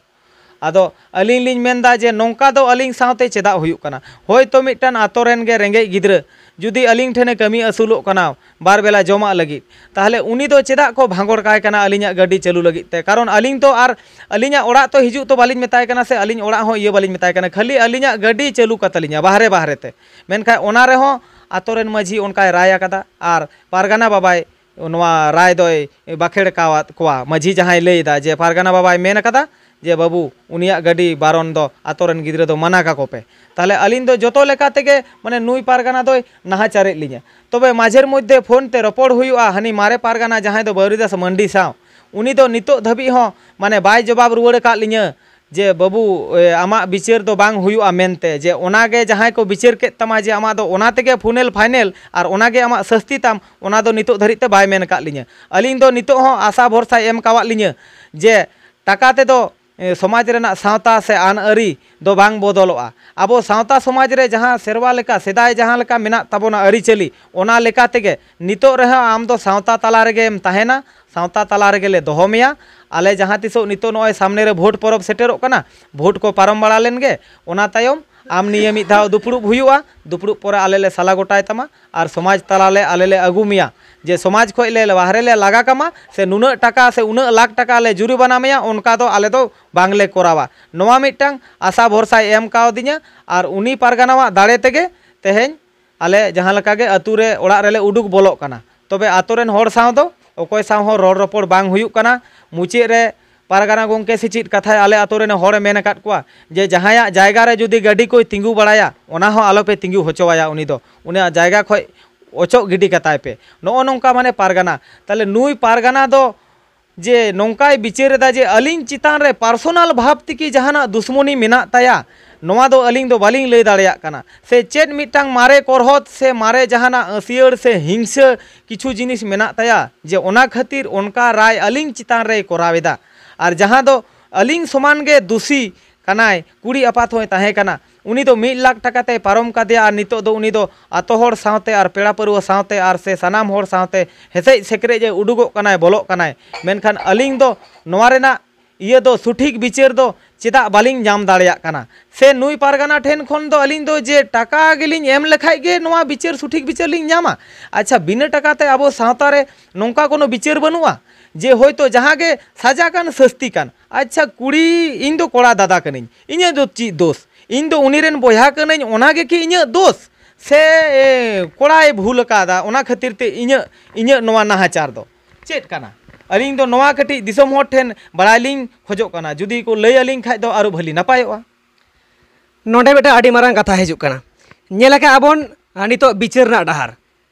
ᱟᱫᱚ ᱟᱹᱞᱤᱧ ᱞᱤᱧ ᱢᱮᱱᱫᱟ ᱡᱮ ᱱᱚᱝᱠᱟ ᱫᱚ ᱟᱹᱞᱤᱧ ᱥᱟᱶᱛᱮ ᱪᱮᱫᱟᱜ ᱦᱩᱭᱩᱜ ᱠᱟᱱᱟ? ᱦᱳᱭᱛᱳ ᱢᱤᱫᱴᱟᱝ ᱟᱛᱳ ᱨᱮᱱ ᱜᱮ ᱨᱮᱸᱜᱮᱡ ᱜᱤᱫᱽᱨᱟᱹ ᱡᱩᱫᱤ ᱟᱹᱞᱤᱧ ᱴᱷᱮᱱᱮ ᱠᱟᱹᱢᱤ ᱟᱹᱥᱩᱞᱚᱜ ᱠᱟᱱᱟ ᱵᱟᱨ ᱵᱮᱞᱟ ᱡᱚᱢᱟᱜ ᱞᱟᱹᱜᱤᱫ, ᱛᱟᱦᱚᱞᱮ ᱩᱱᱤ ᱫᱚ ᱪᱮᱫᱟᱜ ᱠᱚ ᱵᱷᱟᱸᱜᱚᱲ ᱠᱟᱭ ᱠᱟᱱᱟ ᱟᱹᱞᱤᱧᱟᱜ ᱜᱟᱹᱰᱤ ᱪᱟᱹᱞᱩ ᱞᱟᱹᱜᱤᱫ ᱛᱮ? ᱠᱟᱨᱚᱱ ᱟᱹᱞᱤᱧ ᱛᱚ ᱟᱨ ᱟᱹᱞᱤᱧᱟᱜ ᱚᱲᱟᱜ ᱛᱚ ᱦᱤᱡᱩᱜ ᱛᱚ ᱵᱟᱹᱞᱤᱧ ᱢᱮᱛᱟᱭ ᱠᱟᱱᱟ, ᱥᱮ ᱟᱹᱞᱤᱧ ᱚᱲᱟᱜ ᱦᱚᱸ ᱤᱭᱟᱹ ᱵᱟᱹᱞᱤᱧ ᱢᱮᱛᱟᱭ ᱠᱟᱱᱟ, ᱠᱷᱟᱹᱞᱤ ᱟᱹᱞᱤᱧᱟᱜ ᱜᱟᱹᱰᱤ ᱪᱟᱹᱞᱩ ᱠᱟᱛᱟᱞᱤᱧᱟ ᱵᱟᱦᱨᱮ ᱵᱟᱦᱨᱮ ᱛᱮ᱾ ᱢᱮᱱᱠᱷᱟᱱ ᱚᱱᱟ ᱨᱮᱦᱚᱸ ᱟᱛᱳ ᱨᱮᱱ ᱢᱟᱹᱡᱷᱤ ᱚᱱᱠᱟᱭ ᱨᱟᱭ ᱟᱠᱟᱫᱟ, ᱟᱨ ᱯᱟᱨᱜᱟᱱᱟ ᱵᱟᱵᱟᱭ ᱱᱚᱣᱟ ᱨᱟᱭ ᱫᱚᱭ ᱵᱟᱠᱷᱮᱲ ᱟᱠᱟᱣᱟᱫ ᱠᱚᱣᱟ᱾ ᱢᱟᱹᱡᱷᱤ ᱡᱟᱦᱟᱸᱭ ᱞᱟᱹᱭ ᱮᱫᱟ ᱡᱮ ᱯᱟᱨᱜᱟᱱᱟ ᱵᱟᱵᱟᱭ ᱢᱮᱱ ᱟᱠᱟᱫᱟ ᱡᱮ ᱵᱟᱹᱵᱩ, ᱩᱱᱤᱭᱟᱜ ᱜᱟᱹᱰᱤ ᱵᱟᱨᱚᱱ ᱫᱚ ᱟᱛᱳ ᱨᱮᱱ ᱜᱤᱫᱽᱨᱟᱹ ᱫᱚ ᱢᱟᱱᱟ ᱠᱟᱠᱚ ᱯᱮ᱾ ᱛᱟᱦᱚᱞᱮ ᱟᱹᱞᱤᱧ ᱫᱚ ᱡᱚᱛᱚ ᱞᱮᱠᱟ ᱛᱮᱜᱮ, ᱢᱟᱱᱮ, ᱱᱩᱭ ᱯᱟᱨᱜᱟᱱᱟ ᱫᱚᱭ ᱱᱟᱦᱟᱪᱟᱨᱮᱫ ᱞᱤᱧᱟᱹ᱾ ᱛᱚᱵᱮ ᱢᱟᱡᱷᱮᱨ ᱢᱚᱫᱽᱫᱷᱮ ᱯᱷᱳᱱ ᱛᱮ ᱨᱚᱯᱚᱲ ᱦᱩᱭᱩᱜᱼᱟ ᱦᱟᱹᱱᱤ ᱢᱟᱨᱮ ᱯᱟᱨᱜᱟᱱᱟ ᱡᱟᱦᱟᱸᱭ ᱫᱚ ᱵᱟᱹᱣᱨᱤᱫᱟᱥ ᱢᱟᱱᱰᱤ ᱥᱟᱶ, ᱩᱱᱤ ᱫᱚ ᱱᱤᱛᱚᱜ ᱫᱷᱟᱹᱵᱤᱡ ᱦᱚᱸ, ᱢᱟᱱᱮ, ᱵᱟᱭ ᱡᱚᱵᱟᱵ ᱨᱩᱣᱟᱹᱲ ᱟᱠᱟᱫ ᱞᱤᱧᱟᱹ ᱡᱮ ᱵᱟᱹᱵᱩ, ᱮ, ᱟᱢᱟᱜ ᱵᱤᱪᱟᱹᱨ ᱫᱚ ᱵᱟᱝ ᱦᱩᱭᱩᱜᱼᱟ ᱢᱮᱱᱛᱮ, ᱡᱮ ᱚᱱᱟᱜᱮ ᱡᱟᱦᱟᱸᱭ ᱠᱚ ᱵᱤᱪᱟᱹᱨ ᱠᱮᱫ ᱛᱟᱢᱟ ᱡᱮ ᱟᱢᱟᱜ ᱫᱚ ᱚᱱᱟ ᱛᱮᱜᱮ ᱯᱷᱩᱱᱮᱞ ᱯᱷᱟᱭᱱᱮᱞ ᱟᱨ ᱚᱱᱟᱜᱮ ᱟᱢᱟᱜ ᱥᱟᱹᱥᱛᱤ ᱛᱟᱢ, ᱚᱱᱟ ᱫᱚ ᱱᱤᱛᱚᱜ ᱫᱷᱟᱹᱨᱤᱡ ᱛᱮ ᱵᱟᱭ ᱢᱮᱱ ᱟᱠᱟᱫ ᱞᱤᱧᱟᱹ᱾ ᱟᱹᱞᱤᱧ ᱫᱚ ᱱᱤᱛᱚᱜ ᱦᱚᱸ ᱟᱥᱟ ᱵᱷᱚᱨᱥᱟᱭ ᱮᱢ ᱠᱟᱣᱟᱫ ᱞᱤᱧᱟᱹ ᱡᱮ ᱴᱟᱠᱟ ᱛᱮᱫᱚ, ᱮ, ᱥᱚᱢᱟᱡᱽ ᱨᱮᱱᱟᱜ ᱥᱟᱶᱛᱟ ᱥᱮ ᱟᱹᱱ ᱟᱹᱨᱤ ᱫᱚ ᱵᱟᱝ ᱵᱚᱫᱚᱞᱚᱜᱼᱟ᱾ ᱟᱵᱚ ᱥᱟᱶᱛᱟ ᱥᱚᱢᱟᱡᱽ ᱨᱮ ᱡᱟᱦᱟᱸ ᱥᱮᱨᱣᱟ ᱞᱮᱠᱟ, ᱥᱮᱫᱟᱭ ᱡᱟᱦᱟᱸ ᱞᱮᱠᱟ ᱢᱮᱱᱟᱜ ᱛᱟᱵᱚᱱᱟ ᱟᱹᱨᱤᱪᱟᱹᱞᱤ, ᱚᱱᱟ ᱞᱮᱠᱟ ᱛᱮᱜᱮ ᱱᱤᱛᱚᱜ ᱨᱮᱦᱚᱸ ᱟᱢ ᱫᱚ ᱥᱟᱶᱛᱟ ᱛᱟᱞᱟ ᱨᱮᱜᱮᱢ ᱛᱟᱦᱮᱱᱟ, ᱥᱟᱶᱛᱟ ᱛᱟᱞᱟ ᱨᱮᱜᱮ ᱞᱮ ᱫᱚᱦᱚ ᱢᱮᱭᱟ᱾ ᱟᱞᱮ ᱡᱟᱦᱟᱸ ᱛᱤᱥᱚᱜ ᱱᱤᱛᱚᱜ ᱱᱚᱜᱼᱚᱭ ᱥᱟᱢᱱᱮ ᱨᱮ ᱵᱷᱳᱴ ᱯᱚᱨᱚᱵᱽ ᱥᱮᱴᱮᱨᱚᱜ ᱠᱟᱱᱟ, ᱵᱷᱳᱴ ᱠᱚ ᱯᱟᱨᱚᱢ ᱵᱟᱲᱟ ᱞᱮᱱ ᱜᱮ, ᱚᱱᱟ ᱛᱟᱭᱚᱢ ᱟᱢ ᱱᱤᱭᱟᱹ ᱢᱤᱫ ᱫᱷᱟᱣ ᱫᱩᱯᱲᱩᱵ ᱦᱩᱭᱩᱜᱼᱟ᱾ ᱫᱩᱯᱲᱩᱵ ᱯᱚᱨᱮ ᱟᱞᱮ ᱞᱮ ᱥᱟᱞᱟ ᱜᱚᱴᱟᱭ ᱛᱟᱢᱟ ᱟᱨ ᱥᱚᱢᱟᱡᱽ ᱛᱟᱞᱟ ᱞᱮ ᱟᱞᱮ ᱞᱮ ᱟᱹᱜᱩ ᱢᱮᱭᱟ, ᱡᱮ ᱥᱚᱢᱟᱡᱽ ᱠᱷᱚᱡ ᱞᱮ ᱵᱟᱦᱨᱮ ᱞᱮ ᱞᱟᱜᱟ ᱠᱟᱢᱟ, ᱥᱮ ᱱᱩᱱᱟᱹᱜ ᱴᱟᱠᱟ ᱥᱮ ᱩᱱᱟᱹᱜ ᱞᱟᱠᱷ ᱴᱟᱠᱟ ᱞᱮ ᱡᱩᱨᱤᱢᱟᱱᱟ ᱢᱮᱭᱟ, ᱚᱱᱠᱟ ᱫᱚ ᱟᱞᱮ ᱫᱚ ᱵᱟᱝᱞᱮ ᱠᱚᱨᱟᱣᱟ᱾ ᱱᱚᱣᱟ ᱢᱤᱫᱴᱟᱝ ᱟᱥᱟ ᱵᱷᱚᱨᱥᱟᱭ ᱮᱢ ᱠᱟᱣᱫᱤᱧᱟ ᱟᱨ ᱩᱱᱤ ᱯᱟᱨᱜᱟᱱᱟᱣᱟᱜ ᱫᱟᱲᱮ ᱛᱮᱜᱮ ᱛᱮᱦᱮᱧ ᱟᱞᱮ ᱡᱟᱦᱟᱸ ᱞᱮᱠᱟ ᱜᱮ ᱟᱹᱛᱩ ᱨᱮ ᱚᱲᱟᱜ ᱨᱮᱞᱮ ᱩᱰᱩᱠ ᱵᱚᱞᱚᱜ ᱠᱟᱱᱟ᱾ ᱛᱚᱵᱮ ᱟᱛᱳ ᱨᱮᱱ ᱦᱚᱲ ᱥᱟᱶ ᱫᱚ ᱚᱠᱚᱭ ᱥᱟᱶ ᱦᱚᱸ ᱨᱚᱲ ᱨᱚᱯᱚᱲ ᱵᱟᱝ ᱦᱩᱭᱩᱜ ᱠᱟᱱᱟ᱾ ᱢᱩᱪᱟᱹᱫ ᱨᱮ ᱯᱟᱨᱜᱟᱱᱟ ᱜᱚᱢᱠᱮ ᱥᱮ ᱪᱮᱫ ᱠᱟᱛᱷᱟᱭ ᱟᱞᱮ ᱟᱛᱳ ᱨᱮᱱ ᱦᱚᱲᱮ ᱢᱮᱱ ᱟᱠᱟᱫ ᱠᱚᱣᱟ ᱡᱮ ᱡᱟᱦᱟᱸᱭᱟᱜ ᱡᱟᱭᱜᱟ ᱨᱮ ᱡᱩᱫᱤ ᱜᱟᱹᱰᱤ ᱠᱚᱭ ᱛᱤᱸᱜᱩ ᱵᱟᱲᱟᱭᱟ, ᱚᱱᱟ ᱦᱚᱸ ᱟᱞᱚᱯᱮ ᱛᱤᱸᱜᱩ ᱦᱚᱪᱚᱣᱟᱭᱟ, ᱩᱱᱤ ᱫᱚ ᱩᱱᱤᱭᱟᱜ ᱡᱟᱭᱜᱟ ᱠᱷᱚᱡ ᱚᱪᱚᱜ ᱜᱤᱰᱤ ᱠᱟᱛᱟᱭ ᱯᱮ᱾ ᱱᱚᱜᱼᱚ ᱱᱚᱝᱠᱟ ᱢᱟᱱᱮ ᱯᱟᱨᱜᱟᱱᱟ᱾ ᱛᱟᱦᱞᱮ ᱱᱩᱭ ᱯᱟᱨᱜᱟᱱᱟ ᱫᱚ ᱡᱮ ᱱᱚᱝᱠᱟᱭ ᱵᱤᱪᱟᱹᱨ ᱮᱫᱟ ᱡᱮ ᱟᱹᱞᱤᱧ ᱪᱮᱛᱟᱱ ᱨᱮ ᱯᱟᱨᱥᱳᱱᱟᱞ ᱵᱷᱟᱵᱽ ᱛᱮᱠᱤ ᱡᱟᱦᱟᱱᱟᱜ ᱫᱩᱥᱢᱚᱱᱤ ᱢᱮᱱᱟᱜ ᱛᱟᱭᱟ, ᱱᱚᱣᱟ ᱫᱚ ᱟᱹᱞᱤᱧ ᱫᱚ ᱵᱟᱹᱞᱤᱧ ᱞᱟᱹᱭ ᱫᱟᱲᱮᱭᱟᱜ ᱠᱟᱱᱟ᱾ ᱥᱮ ᱪᱮᱫ ᱢᱤᱫᱴᱟᱝ ᱢᱟᱨᱮ ᱠᱚᱨᱦᱚᱫ ᱥᱮ ᱢᱟᱨᱮ ᱡᱟᱦᱟᱱᱟᱜ ᱟᱹᱥᱤᱭᱟᱹᱲ ᱥᱮ ᱦᱤᱝᱥᱟᱹ ᱠᱤᱪᱷᱩ ᱡᱤᱱᱤᱥ ᱢᱮᱱᱟᱜ ᱛᱟᱭᱟ ᱡᱮ ᱚᱱᱟ ᱠᱷᱟᱹᱛᱤᱨ ᱚᱱᱠᱟ ᱨᱟᱭ ᱟᱹᱞᱤᱧ ᱪᱮᱛᱟᱱ ᱨᱮᱭ ᱠᱚᱨᱟᱣ ᱮᱫᱟ᱾ ᱟᱨ ᱡᱟᱦᱟᱸ ᱫᱚ ᱟᱹᱞᱤᱧ ᱥᱚᱢᱟᱱ ᱜᱮ ᱫᱩᱥᱤ ᱠᱟᱱᱟᱭ, ᱠᱩᱲᱤ ᱟᱯᱟᱛ ᱦᱚᱸᱭ ᱛᱟᱦᱮᱸ ᱠᱟᱱᱟ, ᱩᱱᱤ ᱫᱚ ᱢᱤᱫ ᱞᱟᱠᱷ ᱴᱟᱠᱟ ᱛᱮᱭ ᱯᱟᱨᱚᱢ ᱠᱟᱫᱮᱭᱟ ᱟᱨ ᱱᱤᱛᱚᱜ ᱫᱚ ᱩᱱᱤ ᱫᱚ ᱟᱛᱳ ᱦᱚᱲ ᱥᱟᱶᱛᱮ ᱟᱨ ᱯᱮᱲᱟ ᱯᱟᱹᱨᱣᱟᱹ ᱥᱟᱶᱛᱮ ᱟᱨ ᱥᱮ ᱥᱟᱱᱟᱢ ᱦᱚᱲ ᱥᱟᱶᱛᱮ ᱦᱮᱥᱮᱡ ᱥᱮᱠᱨᱮᱡ ᱮ ᱩᱰᱩᱠᱚᱜ ᱠᱟᱱᱟᱭ, ᱵᱚᱞᱚᱜ ᱠᱟᱱᱟᱭ᱾ ᱢᱮᱱᱠᱷᱟᱱ ᱟᱹᱞᱤᱧ ᱫᱚ ᱱᱚᱣᱟ ᱨᱮᱱᱟᱜ ᱤᱭᱟᱹ ᱫᱚ ᱥᱚᱴᱷᱤᱠ ᱵᱤᱪᱟᱹᱨ ᱫᱚ ᱪᱮᱫᱟᱜ ᱵᱟᱹᱞᱤᱧ ᱧᱟᱢ ᱫᱟᱲᱮᱭᱟᱜ ᱠᱟᱱᱟ? ᱥᱮ ᱱᱩᱭ ᱯᱟᱨᱜᱟᱱᱟ ᱴᱷᱮᱱ ᱠᱷᱚᱱ ᱫᱚ ᱟᱹᱞᱤᱧ ᱫᱚ ᱡᱮ ᱴᱟᱠᱟ ᱜᱮᱞᱤᱧ ᱮᱢ ᱞᱮᱠᱷᱟᱡ ᱜᱮ ᱱᱚᱣᱟ ᱵᱤᱪᱟᱹᱨ ᱥᱚᱴᱷᱤᱠ ᱵᱤᱪᱟᱹᱨ ᱞᱤᱧ ᱧᱟᱢᱟ? ᱟᱪᱪᱷᱟ, ᱵᱤᱱᱟᱹ ᱴᱟᱠᱟ ᱛᱮ ᱟᱵᱚ ᱥᱟᱶᱛᱟ ᱨᱮ ᱱᱚᱝᱠᱟ ᱠᱳᱱᱳ ᱵᱤᱪᱟᱹᱨ ᱵᱟᱹᱱᱩᱜᱼᱟ ᱡᱮ ᱦᱳᱭᱛᱳ ᱡᱟᱦᱟᱸ ᱜᱮ ᱥᱟᱡᱟ ᱠᱟᱱ ᱥᱟᱹᱥᱛᱤ ᱠᱟᱱ? ᱟᱪᱪᱷᱟ, ᱠᱩᱲᱤ, ᱤᱧ ᱫᱚ ᱠᱚᱲᱟ ᱫᱟᱫᱟ ᱠᱟᱹᱱᱟᱹᱧ, ᱤᱧᱟᱹᱜ ᱫᱚ ᱪᱮᱫ ᱫᱳᱥ? ᱤᱧ ᱫᱚ ᱩᱱᱤ ᱨᱮᱱ ᱵᱚᱭᱦᱟ ᱠᱟᱹᱱᱟᱹᱧ, ᱚᱱᱟ ᱜᱮ ᱠᱤ ᱤᱧᱟᱹᱜ ᱫᱳᱥ? ᱥᱮ ᱮ, ᱠᱚᱲᱟᱭ ᱵᱷᱩᱞ ᱟᱠᱟᱫᱟ, ᱚᱱᱟ ᱠᱷᱟᱹᱛᱤᱨ ᱛᱮ ᱤᱧᱟᱹᱜ ᱤᱧᱟᱹᱜ ᱱᱚᱣᱟ ᱱᱟᱦᱟᱪᱟᱨ ᱫᱚ ᱪᱮᱫ ᱠᱟᱱᱟ? ᱟᱹᱞᱤᱧ ᱫᱚ ᱱᱚᱣᱟ ᱠᱟᱹᱴᱤᱡ ᱫᱤᱥᱚᱢ ᱦᱚᱲ ᱴᱷᱮᱱ ᱵᱟᱲᱟᱭ ᱞᱤᱧ ᱠᱷᱚᱡᱚᱜ ᱠᱟᱱᱟ, ᱡᱩᱫᱤ ᱠᱚ ᱞᱟᱹᱭ ᱟᱹᱞᱤᱧ ᱠᱷᱟᱡ ᱫᱚ ᱟᱨᱚ ᱵᱷᱟᱹᱞᱤ ᱱᱟᱯᱟᱭᱚᱜᱼᱟ᱾ ᱱᱚᱰᱮ ᱢᱤᱫᱴᱟᱝ ᱟᱹᱰᱤ ᱢᱟᱨᱟᱝ ᱠᱟᱛᱷᱟ ᱦᱤᱡᱩᱜ ᱠᱟᱱᱟ᱾ ᱧᱮᱞ ᱟᱠᱟᱫ ᱟᱵᱚᱱ, ᱟᱨ ᱱᱤᱛᱚᱜ ᱵᱤᱪᱟᱹᱨ ᱨᱮᱱᱟᱜ ᱰᱟᱦᱟᱨ,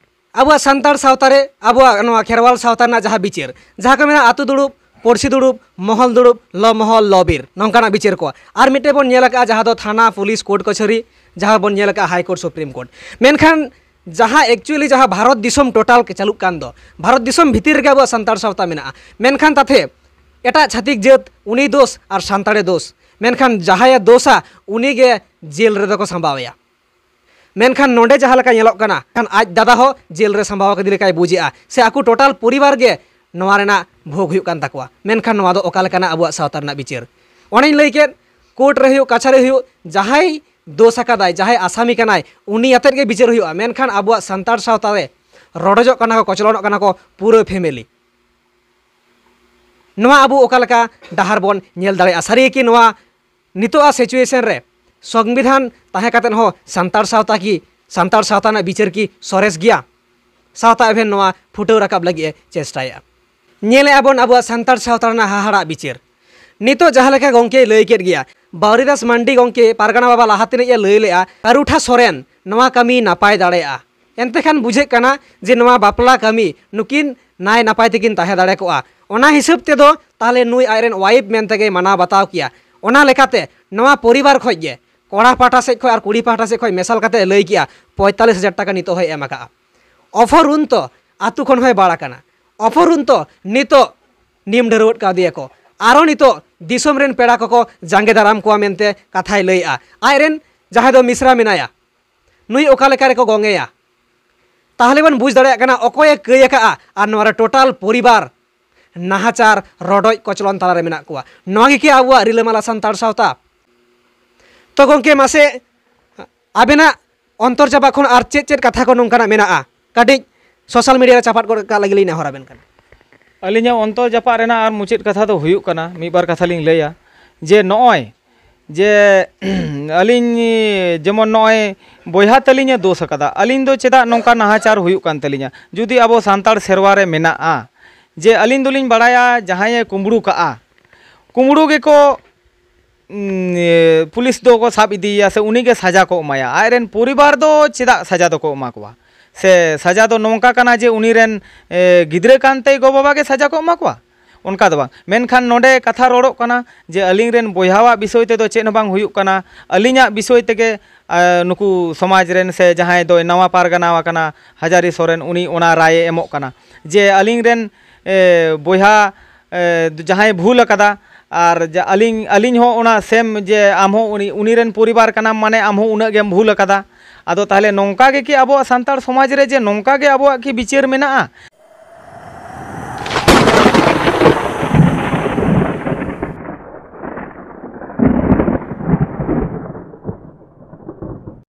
ᱟᱵᱚᱣᱟᱜ ᱥᱟᱱᱛᱟᱲ ᱥᱟᱶᱛᱟ ᱨᱮ, ᱟᱵᱚᱣᱟᱜ ᱱᱚᱣᱟ ᱠᱷᱮᱨᱣᱟᱞ ᱥᱟᱶᱛᱟ ᱨᱮᱱᱟᱜ ᱡᱟᱦᱟᱸ ᱵᱤᱪᱟᱹᱨ, ᱡᱟᱦᱟᱸ ᱠᱚ ᱢᱮᱱᱟ ᱟᱹᱛᱩ ᱫᱩᱲᱩᱵ, ᱯᱩᱲᱥᱤ ᱫᱩᱲᱩᱵ, ᱢᱚᱦᱚᱞ ᱫᱩᱲᱩᱵ, ᱞᱚ ᱢᱚᱦᱚᱞ, ᱞᱚ ᱵᱤᱨ, ᱱᱚᱝᱠᱟᱱᱟᱜ ᱵᱤᱪᱟᱹᱨ ᱠᱚ᱾ ᱟᱨ ᱢᱤᱫᱴᱮᱱ ᱵᱚᱱ ᱧᱮᱞ ᱟᱠᱟᱫᱼᱟ ᱡᱟᱦᱟᱸ ᱫᱚ ᱛᱷᱟᱱᱟ, ᱯᱩᱞᱤᱥ, ᱠᱳᱨᱴ ᱠᱟᱹᱪᱷᱟᱹᱨᱤ, ᱡᱟᱦᱟᱸ ᱵᱚᱱ ᱧᱮᱞ ᱟᱠᱟᱫᱼᱟ ᱦᱟᱭ ᱠᱳᱨᱴ, ᱥᱩᱯᱨᱤᱢ ᱠᱳᱨᱴ᱾ ᱢᱮᱱᱠᱷᱟᱱ ᱡᱟᱦᱟᱸ actually ᱡᱟᱦᱟᱸ ᱵᱷᱟᱨᱚᱛ ᱫᱤᱥᱚᱢ ᱴᱳᱴᱟᱞ ᱪᱟᱹᱞᱩᱜ ᱠᱟᱱ ᱫᱚ, ᱵᱷᱟᱨᱚᱛ ᱫᱤᱥᱚᱢ ᱵᱷᱤᱛᱤᱨ ᱨᱮᱜᱮ ᱟᱵᱚᱣᱟᱜ ᱥᱟᱱᱛᱟᱲ ᱥᱟᱶᱛᱟ ᱢᱮᱱᱟᱜᱼᱟ᱾ ᱢᱮᱱᱠᱷᱟᱱ ᱛᱟᱛᱷᱮ ᱮᱴᱟᱜ ᱪᱷᱟᱹᱛᱤᱠ ᱡᱟᱹᱛ ᱩᱱᱤ ᱫᱳᱥ ᱟᱨ ᱥᱟᱱᱛᱟᱲᱮ ᱫᱳᱥ, ᱢᱮᱱᱠᱷᱟᱱ ᱡᱟᱦᱟᱸᱭᱮ ᱫᱳᱥᱟ ᱩᱱᱤᱜᱮ ᱡᱮᱞ ᱨᱮᱫᱚ ᱠᱚ ᱥᱟᱢᱵᱟᱣᱮᱭᱟ᱾ ᱢᱮᱱᱠᱷᱟᱱ ᱱᱚᱰᱮ ᱡᱟᱦᱟᱸ ᱞᱮᱠᱟ ᱧᱮᱞᱚᱜ ᱠᱟᱱᱟ, ᱠᱷᱟᱱ ᱟᱡ ᱫᱟᱫᱟ ᱦᱚᱸ ᱡᱮᱞ ᱨᱮ ᱥᱟᱢᱵᱟᱣ ᱟᱠᱟᱫᱮ ᱞᱮᱠᱟᱭ ᱵᱩᱡᱮᱜᱼᱟ, ᱥᱮ ᱟᱠᱚ ᱴᱳᱴᱟᱞ ᱯᱚᱨᱤᱵᱟᱨ ᱜᱮ ᱱᱚᱣᱟ ᱨᱮᱱᱟᱜ ᱵᱷᱳᱜᱽ ᱦᱩᱭᱩᱜ ᱠᱟᱱ ᱛᱟᱠᱚᱣᱟ᱾ ᱢᱮᱱᱠᱷᱟᱱ ᱱᱚᱣᱟ ᱫᱚ ᱚᱠᱟ ᱞᱮᱠᱟᱱᱟᱜ ᱟᱵᱚᱣᱟᱜ ᱥᱟᱶᱛᱟ ᱨᱮᱱᱟᱜ ᱵᱤᱪᱟᱹᱨ? ᱚᱱᱮᱧ ᱞᱟᱹᱭ ᱠᱮᱫ, ᱠᱳᱨᱴ ᱨᱮ ᱦᱩᱭᱩᱜ, ᱠᱟᱪᱷᱟᱨᱤ ᱦᱩᱭᱩᱜ, ᱡᱟᱦᱟᱸᱭ ᱫᱳᱥ ᱟᱠᱟᱫᱟᱭ, ᱡᱟᱦᱟᱸᱭ ᱟᱥᱟᱢᱤ ᱠᱟᱱᱟᱭ, ᱩᱱᱤ ᱟᱛᱮᱫ ᱜᱮ ᱵᱤᱪᱟᱹᱨ ᱦᱩᱭᱩᱜᱼᱟ᱾ ᱢᱮᱱᱠᱷᱟᱱ ᱟᱵᱚᱣᱟᱜ ᱥᱟᱱᱛᱟᱲ ᱥᱟᱶᱛᱟ ᱨᱮ ᱨᱚᱰᱚᱡᱚᱜ ᱠᱟᱱᱟ ᱠᱚ, ᱠᱚᱪᱞᱚᱱᱚᱜ ᱠᱟᱱᱟ ᱠᱚ ᱯᱩᱨᱟᱹ ᱯᱷᱮᱢᱮᱞᱤ᱾ ᱱᱚᱣᱟ ᱟᱵᱚ ᱚᱠᱟ ᱞᱮᱠᱟ ᱰᱟᱦᱟᱨ ᱵᱚᱱ ᱧᱮᱞ ᱫᱟᱲᱮᱭᱟᱜᱼᱟ? ᱥᱟᱹᱨᱤ ᱜᱮ ᱠᱤ ᱱᱚᱣᱟ ᱱᱤᱛᱚᱜᱟᱜ ᱥᱤᱪᱩᱭᱮᱥᱚᱱ ᱨᱮ ᱥᱚᱝᱵᱤᱫᱷᱟᱱ ᱛᱟᱦᱮᱸ ᱠᱟᱛᱮᱫ ᱦᱚᱸ ᱥᱟᱱᱛᱟᱲ ᱥᱟᱶᱛᱟ ᱠᱤ, ᱥᱟᱱᱛᱟᱲ ᱥᱟᱶᱛᱟ ᱨᱮᱱᱟᱜ ᱵᱤᱪᱟᱹᱨ ᱠᱤ ᱥᱚᱨᱮᱥ ᱜᱮᱭᱟ? ᱥᱟᱶᱛᱟ ᱮᱵᱷᱮᱱ ᱱᱚᱣᱟ ᱯᱷᱩᱴᱟᱹᱣ ᱨᱟᱠᱟᱵ ᱞᱟᱹᱜᱤᱫ ᱮ ᱪᱮᱥᱴᱟᱭᱮᱫᱼᱟ᱾ ᱧᱮᱞᱮᱫᱼᱟ ᱵᱚᱱ ᱟᱵᱚᱣᱟᱜ ᱥᱟᱱᱛᱟᱲ ᱥᱟᱶᱛᱟ ᱨᱮᱱᱟᱜ ᱦᱟᱦᱟᱲᱟᱜ ᱵᱤᱪᱟᱹᱨ᱾ ᱱᱤᱛᱚᱜ ᱡᱟᱦᱟᱸ ᱞᱮᱠᱟ ᱜᱚᱢᱠᱮᱭ ᱞᱟᱹᱭ ᱠᱮᱫ ᱜᱮᱭᱟ, ᱵᱟᱣᱨᱤᱫᱟᱥ ᱢᱟᱱᱰᱤ ᱜᱚᱢᱠᱮ ᱯᱟᱨᱜᱟᱱᱟ ᱵᱟᱵᱟ ᱞᱟᱦᱟ ᱛᱮᱱᱤᱡ ᱮ ᱞᱟᱹᱭ ᱞᱮᱫᱼᱟ, ᱠᱟᱨᱩᱴᱷᱟ ᱥᱚᱨᱮᱱ ᱱᱚᱣᱟ ᱠᱟᱹᱢᱤ ᱱᱟᱯᱟᱭ ᱫᱟᱲᱮᱭᱟᱜᱼᱟ᱾ ᱮᱱᱛᱮ ᱠᱷᱟᱱ ᱵᱩᱡᱷᱟᱹᱜ ᱠᱟᱱᱟ ᱡᱮ ᱱᱚᱣᱟ ᱵᱟᱯᱞᱟ ᱠᱟᱹᱢᱤ ᱱᱩᱠᱤᱱ ᱱᱟᱭ ᱱᱟᱯᱟᱭ ᱛᱮᱠᱤᱱ ᱛᱟᱦᱮᱸ ᱫᱟᱲᱮ ᱠᱚᱜᱼᱟ᱾ ᱚᱱᱟ ᱦᱤᱥᱟᱹᱵ ᱛᱮᱫᱚ ᱛᱟᱦᱚᱞᱮ ᱱᱩᱭ ᱟᱡᱨᱮᱱ ᱣᱟᱭᱤᱯ ᱢᱮᱱᱛᱮ ᱜᱮ ᱢᱟᱱᱟᱣ ᱵᱟᱛᱟᱣ ᱠᱮᱭᱟ᱾ ᱚᱱᱟ ᱞᱮᱠᱟᱛᱮ ᱱᱚᱣᱟ ᱯᱚᱨᱤᱵᱟᱨ ᱠᱷᱚᱡ ᱜᱮ, ᱠᱚᱲᱟ ᱯᱟᱦᱴᱟ ᱥᱮᱫ ᱠᱷᱚᱡ ᱟᱨ ᱠᱩᱲᱤ ᱯᱟᱦᱴᱟ ᱥᱮᱫ ᱠᱷᱚᱡ ᱢᱮᱥᱟᱞ ᱠᱟᱛᱮ ᱞᱟᱹᱭ ᱠᱮᱜᱼᱟ, ᱯᱚᱸᱭᱛᱟᱞᱞᱤᱥ ᱦᱟᱡᱟᱨ ᱴᱟᱠᱟ ᱱᱤᱛᱚᱜ ᱦᱚᱸᱭ ᱮᱢ ᱟᱠᱟᱜᱼᱟ᱾ ᱚᱯᱷᱚᱨᱩᱱᱛᱚ ᱟᱛᱳ ᱠᱷᱚᱱ ᱦᱚᱸᱭ ᱵᱟᱲ ᱟᱠᱟᱱᱟ᱾ ᱚᱯᱷᱚᱨᱩᱱᱛᱚ ᱱᱤᱛᱚᱜ ᱱᱤᱢ ᱰᱷᱟᱹᱨᱣᱟᱹᱜ ᱠᱟᱣᱫᱮᱭᱟᱠᱚ᱾ ᱟᱨᱚ ᱱᱤᱛᱚᱜ ᱫᱤᱥᱚᱢ ᱨᱮᱱ ᱯᱮᱲᱟ ᱠᱚᱠᱚ ᱡᱟᱸᱜᱮ ᱫᱟᱨᱟᱢ ᱠᱚᱣᱟ ᱢᱮᱱᱛᱮ ᱠᱟᱛᱷᱟᱭ ᱞᱟᱹᱭᱮᱜᱼᱟ᱾ ᱟᱡᱨᱮᱱ ᱡᱟᱦᱟᱸᱭ ᱫᱚ ᱢᱤᱥᱨᱟ ᱢᱮᱱᱟᱭᱟ, ᱱᱩᱭ ᱚᱠᱟ ᱞᱮᱠᱟ ᱨᱮᱠᱚ ᱜᱚᱝᱮᱭᱟ? ᱛᱟᱦᱚᱞᱮ ᱵᱚᱱ ᱵᱩᱡᱽ ᱫᱟᱲᱮᱭᱟᱜ ᱠᱟᱱᱟ ᱚᱠᱚᱭᱮ ᱠᱟᱹᱭ ᱟᱠᱟᱜᱼᱟ᱾ ᱟᱨ ᱱᱚᱣᱟ ᱨᱮ ᱴᱳᱴᱟᱞ ᱯᱚᱨᱤᱵᱟᱨ ᱱᱟᱦᱟᱪᱟᱨ, ᱨᱚᱰᱚᱡ ᱠᱚᱪᱞᱚᱱ ᱛᱟᱞᱟᱨᱮ ᱢᱮᱱᱟᱜ ᱠᱚᱣᱟ᱾ ᱱᱚᱣᱟ ᱜᱮ ᱠᱤ ᱟᱵᱚᱣᱟᱜ ᱨᱤᱞᱟᱹᱢᱟᱞᱟ ᱥᱟᱱᱛᱟᱲ ᱥᱟᱶᱛᱟ? ᱛᱚ ᱜᱚᱢᱠᱮ, ᱢᱟᱥᱮ ᱟᱵᱮᱱᱟᱜ ᱚᱱᱛᱚᱨ ᱡᱟᱯᱟᱜ ᱠᱷᱚᱱ ᱟᱨ ᱪᱮᱫ ᱪᱮᱫ ᱠᱟᱛᱷᱟ ᱠᱚ ᱱᱚᱝᱠᱟᱱᱟᱜ ᱢᱮᱱᱟᱜᱼᱟ? ᱠᱟᱹᱴᱤᱡ ᱥᱳᱥᱟᱞ ᱢᱤᱰᱤᱭᱟ ᱨᱮ ᱪᱟᱯᱟᱫ ᱜᱚᱫ ᱠᱟᱜ ᱞᱟᱹᱜᱤᱫ ᱞᱤᱧ ᱱᱮᱦᱚᱨ ᱟᱵᱮᱱ ᱠᱟᱱᱟ᱾ ᱟᱹᱞᱤᱧᱟᱜ ᱚᱱᱛᱚᱨ ᱡᱟᱯᱟᱜ ᱨᱮᱱᱟᱜ ᱟᱨ ᱢᱩᱪᱟᱹᱫ ᱠᱟᱛᱷᱟ ᱫᱚ ᱦᱩᱭᱩᱜ ᱠᱟᱱᱟ, ᱢᱤᱫ ᱵᱟᱨ ᱠᱟᱛᱷᱟ ᱞᱤᱧ ᱞᱟᱹᱭᱟ, ᱡᱮ ᱱᱚᱜᱼᱚᱭ ᱡᱮ ᱟᱹᱞᱤᱧ ᱡᱮᱢᱚᱱ ᱱᱚᱜᱼᱚᱭ ᱵᱚᱭᱦᱟ ᱛᱟᱹᱞᱤᱧᱮ ᱫᱳᱥ ᱟᱠᱟᱫᱟ, ᱟᱹᱞᱤᱧ ᱫᱚ ᱪᱮᱫᱟᱜ ᱱᱚᱝᱠᱟ ᱱᱟᱦᱟᱪᱟᱨ ᱦᱩᱭᱩᱜ ᱠᱟᱱ ᱛᱟᱹᱞᱤᱧᱟ? ᱡᱩᱫᱤ ᱟᱵᱚ ᱥᱟᱱᱛᱟᱲ ᱥᱮᱨᱣᱟ ᱨᱮ ᱢᱮᱱᱟᱜᱼᱟ, ᱡᱮ ᱟᱹᱞᱤᱧ ᱫᱚᱞᱤᱧ ᱵᱟᱲᱟᱭᱟ ᱡᱟᱦᱟᱸᱭᱮ ᱠᱩᱢᱵᱽᱲᱩ ᱠᱟᱜᱼᱟ, ᱠᱩᱢᱵᱽᱲᱩ ᱜᱮᱠᱚ ᱩᱸ, ᱮ, ᱯᱩᱞᱤᱥ ᱫᱚᱠᱚ ᱥᱟᱵ ᱤᱫᱤᱭᱮᱭᱟ ᱥᱮ ᱩᱱᱤᱜᱮ ᱥᱟᱡᱟ ᱠᱚ ᱮᱢᱟᱭᱟ᱾ ᱟᱡᱨᱮᱱ ᱯᱚᱨᱤᱵᱟᱨ ᱫᱚ ᱪᱮᱫᱟᱜ ᱥᱟᱡᱟ ᱫᱚᱠᱚ ᱮᱢᱟ ᱠᱚᱣᱟ? ᱥᱮ ᱥᱟᱡᱟ ᱫᱚ ᱱᱚᱝᱠᱟ ᱠᱟᱱᱟ ᱡᱮ ᱩᱱᱤ ᱨᱮᱱ, ᱮ, ᱜᱤᱫᱽᱨᱟᱹ ᱠᱟᱱᱛᱮ ᱜᱚ-ᱵᱟᱵᱟ ᱜᱮ ᱥᱟᱡᱟ ᱠᱚ ᱮᱢᱟ ᱠᱚᱣᱟ? ᱚᱱᱠᱟ ᱫᱚ ᱵᱟᱝ᱾ ᱢᱮᱱᱠᱷᱟᱱ ᱱᱚᱰᱮ ᱠᱟᱛᱷᱟ ᱨᱚᱲᱚᱜ ᱠᱟᱱᱟ ᱡᱮ ᱟᱹᱞᱤᱧ ᱨᱮᱱ ᱵᱚᱭᱦᱟᱣᱟᱜ ᱵᱤᱥᱚᱭ ᱛᱮᱫᱚ ᱪᱮᱫ ᱦᱚᱸ ᱵᱟᱝ ᱦᱩᱭᱩᱜ ᱠᱟᱱᱟ, ᱟᱹᱞᱤᱧᱟᱜ ᱵᱤᱥᱚᱭ ᱛᱮᱜᱮ, ᱟ, ᱱᱩᱠᱩ ᱥᱚᱢᱟᱡᱽ ᱨᱮᱱ ᱥᱮ ᱡᱟᱦᱟᱸᱭ ᱫᱚᱭ ᱱᱟᱣᱟ ᱯᱟᱨᱜᱟᱱᱟ ᱟᱠᱟᱱᱟ ᱦᱟᱡᱟᱨᱤ ᱥᱚᱨᱮᱱ, ᱩᱱᱤ ᱚᱱᱟ ᱨᱟᱭᱮ ᱮᱢᱚᱜ ᱠᱟᱱᱟ ᱡᱮ ᱟᱹᱞᱤᱧ ᱨᱮᱱ, ᱮ, ᱵᱚᱭᱦᱟ, ᱮ, ᱡᱟᱦᱟᱸᱭ ᱵᱷᱩᱞ ᱟᱠᱟᱫᱟ, ᱟᱨ ᱡᱟ-, ᱟᱹᱞᱤᱧ, ᱟᱹᱞᱤᱧ ᱦᱚᱸ ᱚᱱᱟ ᱥᱮᱢ ᱡᱮ ᱟᱢ ᱦᱚᱸ ᱩᱱᱤ, ᱩᱱᱤ ᱨᱮᱱ ᱯᱚᱨᱤᱵᱟᱨ ᱠᱟᱱᱟᱢ, ᱢᱟᱱᱮ ᱟᱢ ᱦᱚᱸ ᱩᱱᱟᱹᱜ ᱜᱮᱢ ᱵᱷᱩᱞ ᱟᱠᱟᱫᱟ᱾ ᱟᱫᱚ ᱛᱟᱦᱚᱞᱮ ᱱᱚᱝᱠᱟ ᱜᱮ ᱠᱤ ᱟᱵᱚᱣᱟᱜ ᱥᱟᱱᱛᱟᱲ ᱥᱚᱢᱟᱡᱽ ᱨᱮ ᱡᱮ ᱱᱚᱝᱠᱟ ᱜᱮ ᱟᱵᱚᱣᱟᱜ ᱠᱤ ᱵᱤᱪᱟᱹᱨ ᱢᱮᱱᱟᱜᱼᱟ?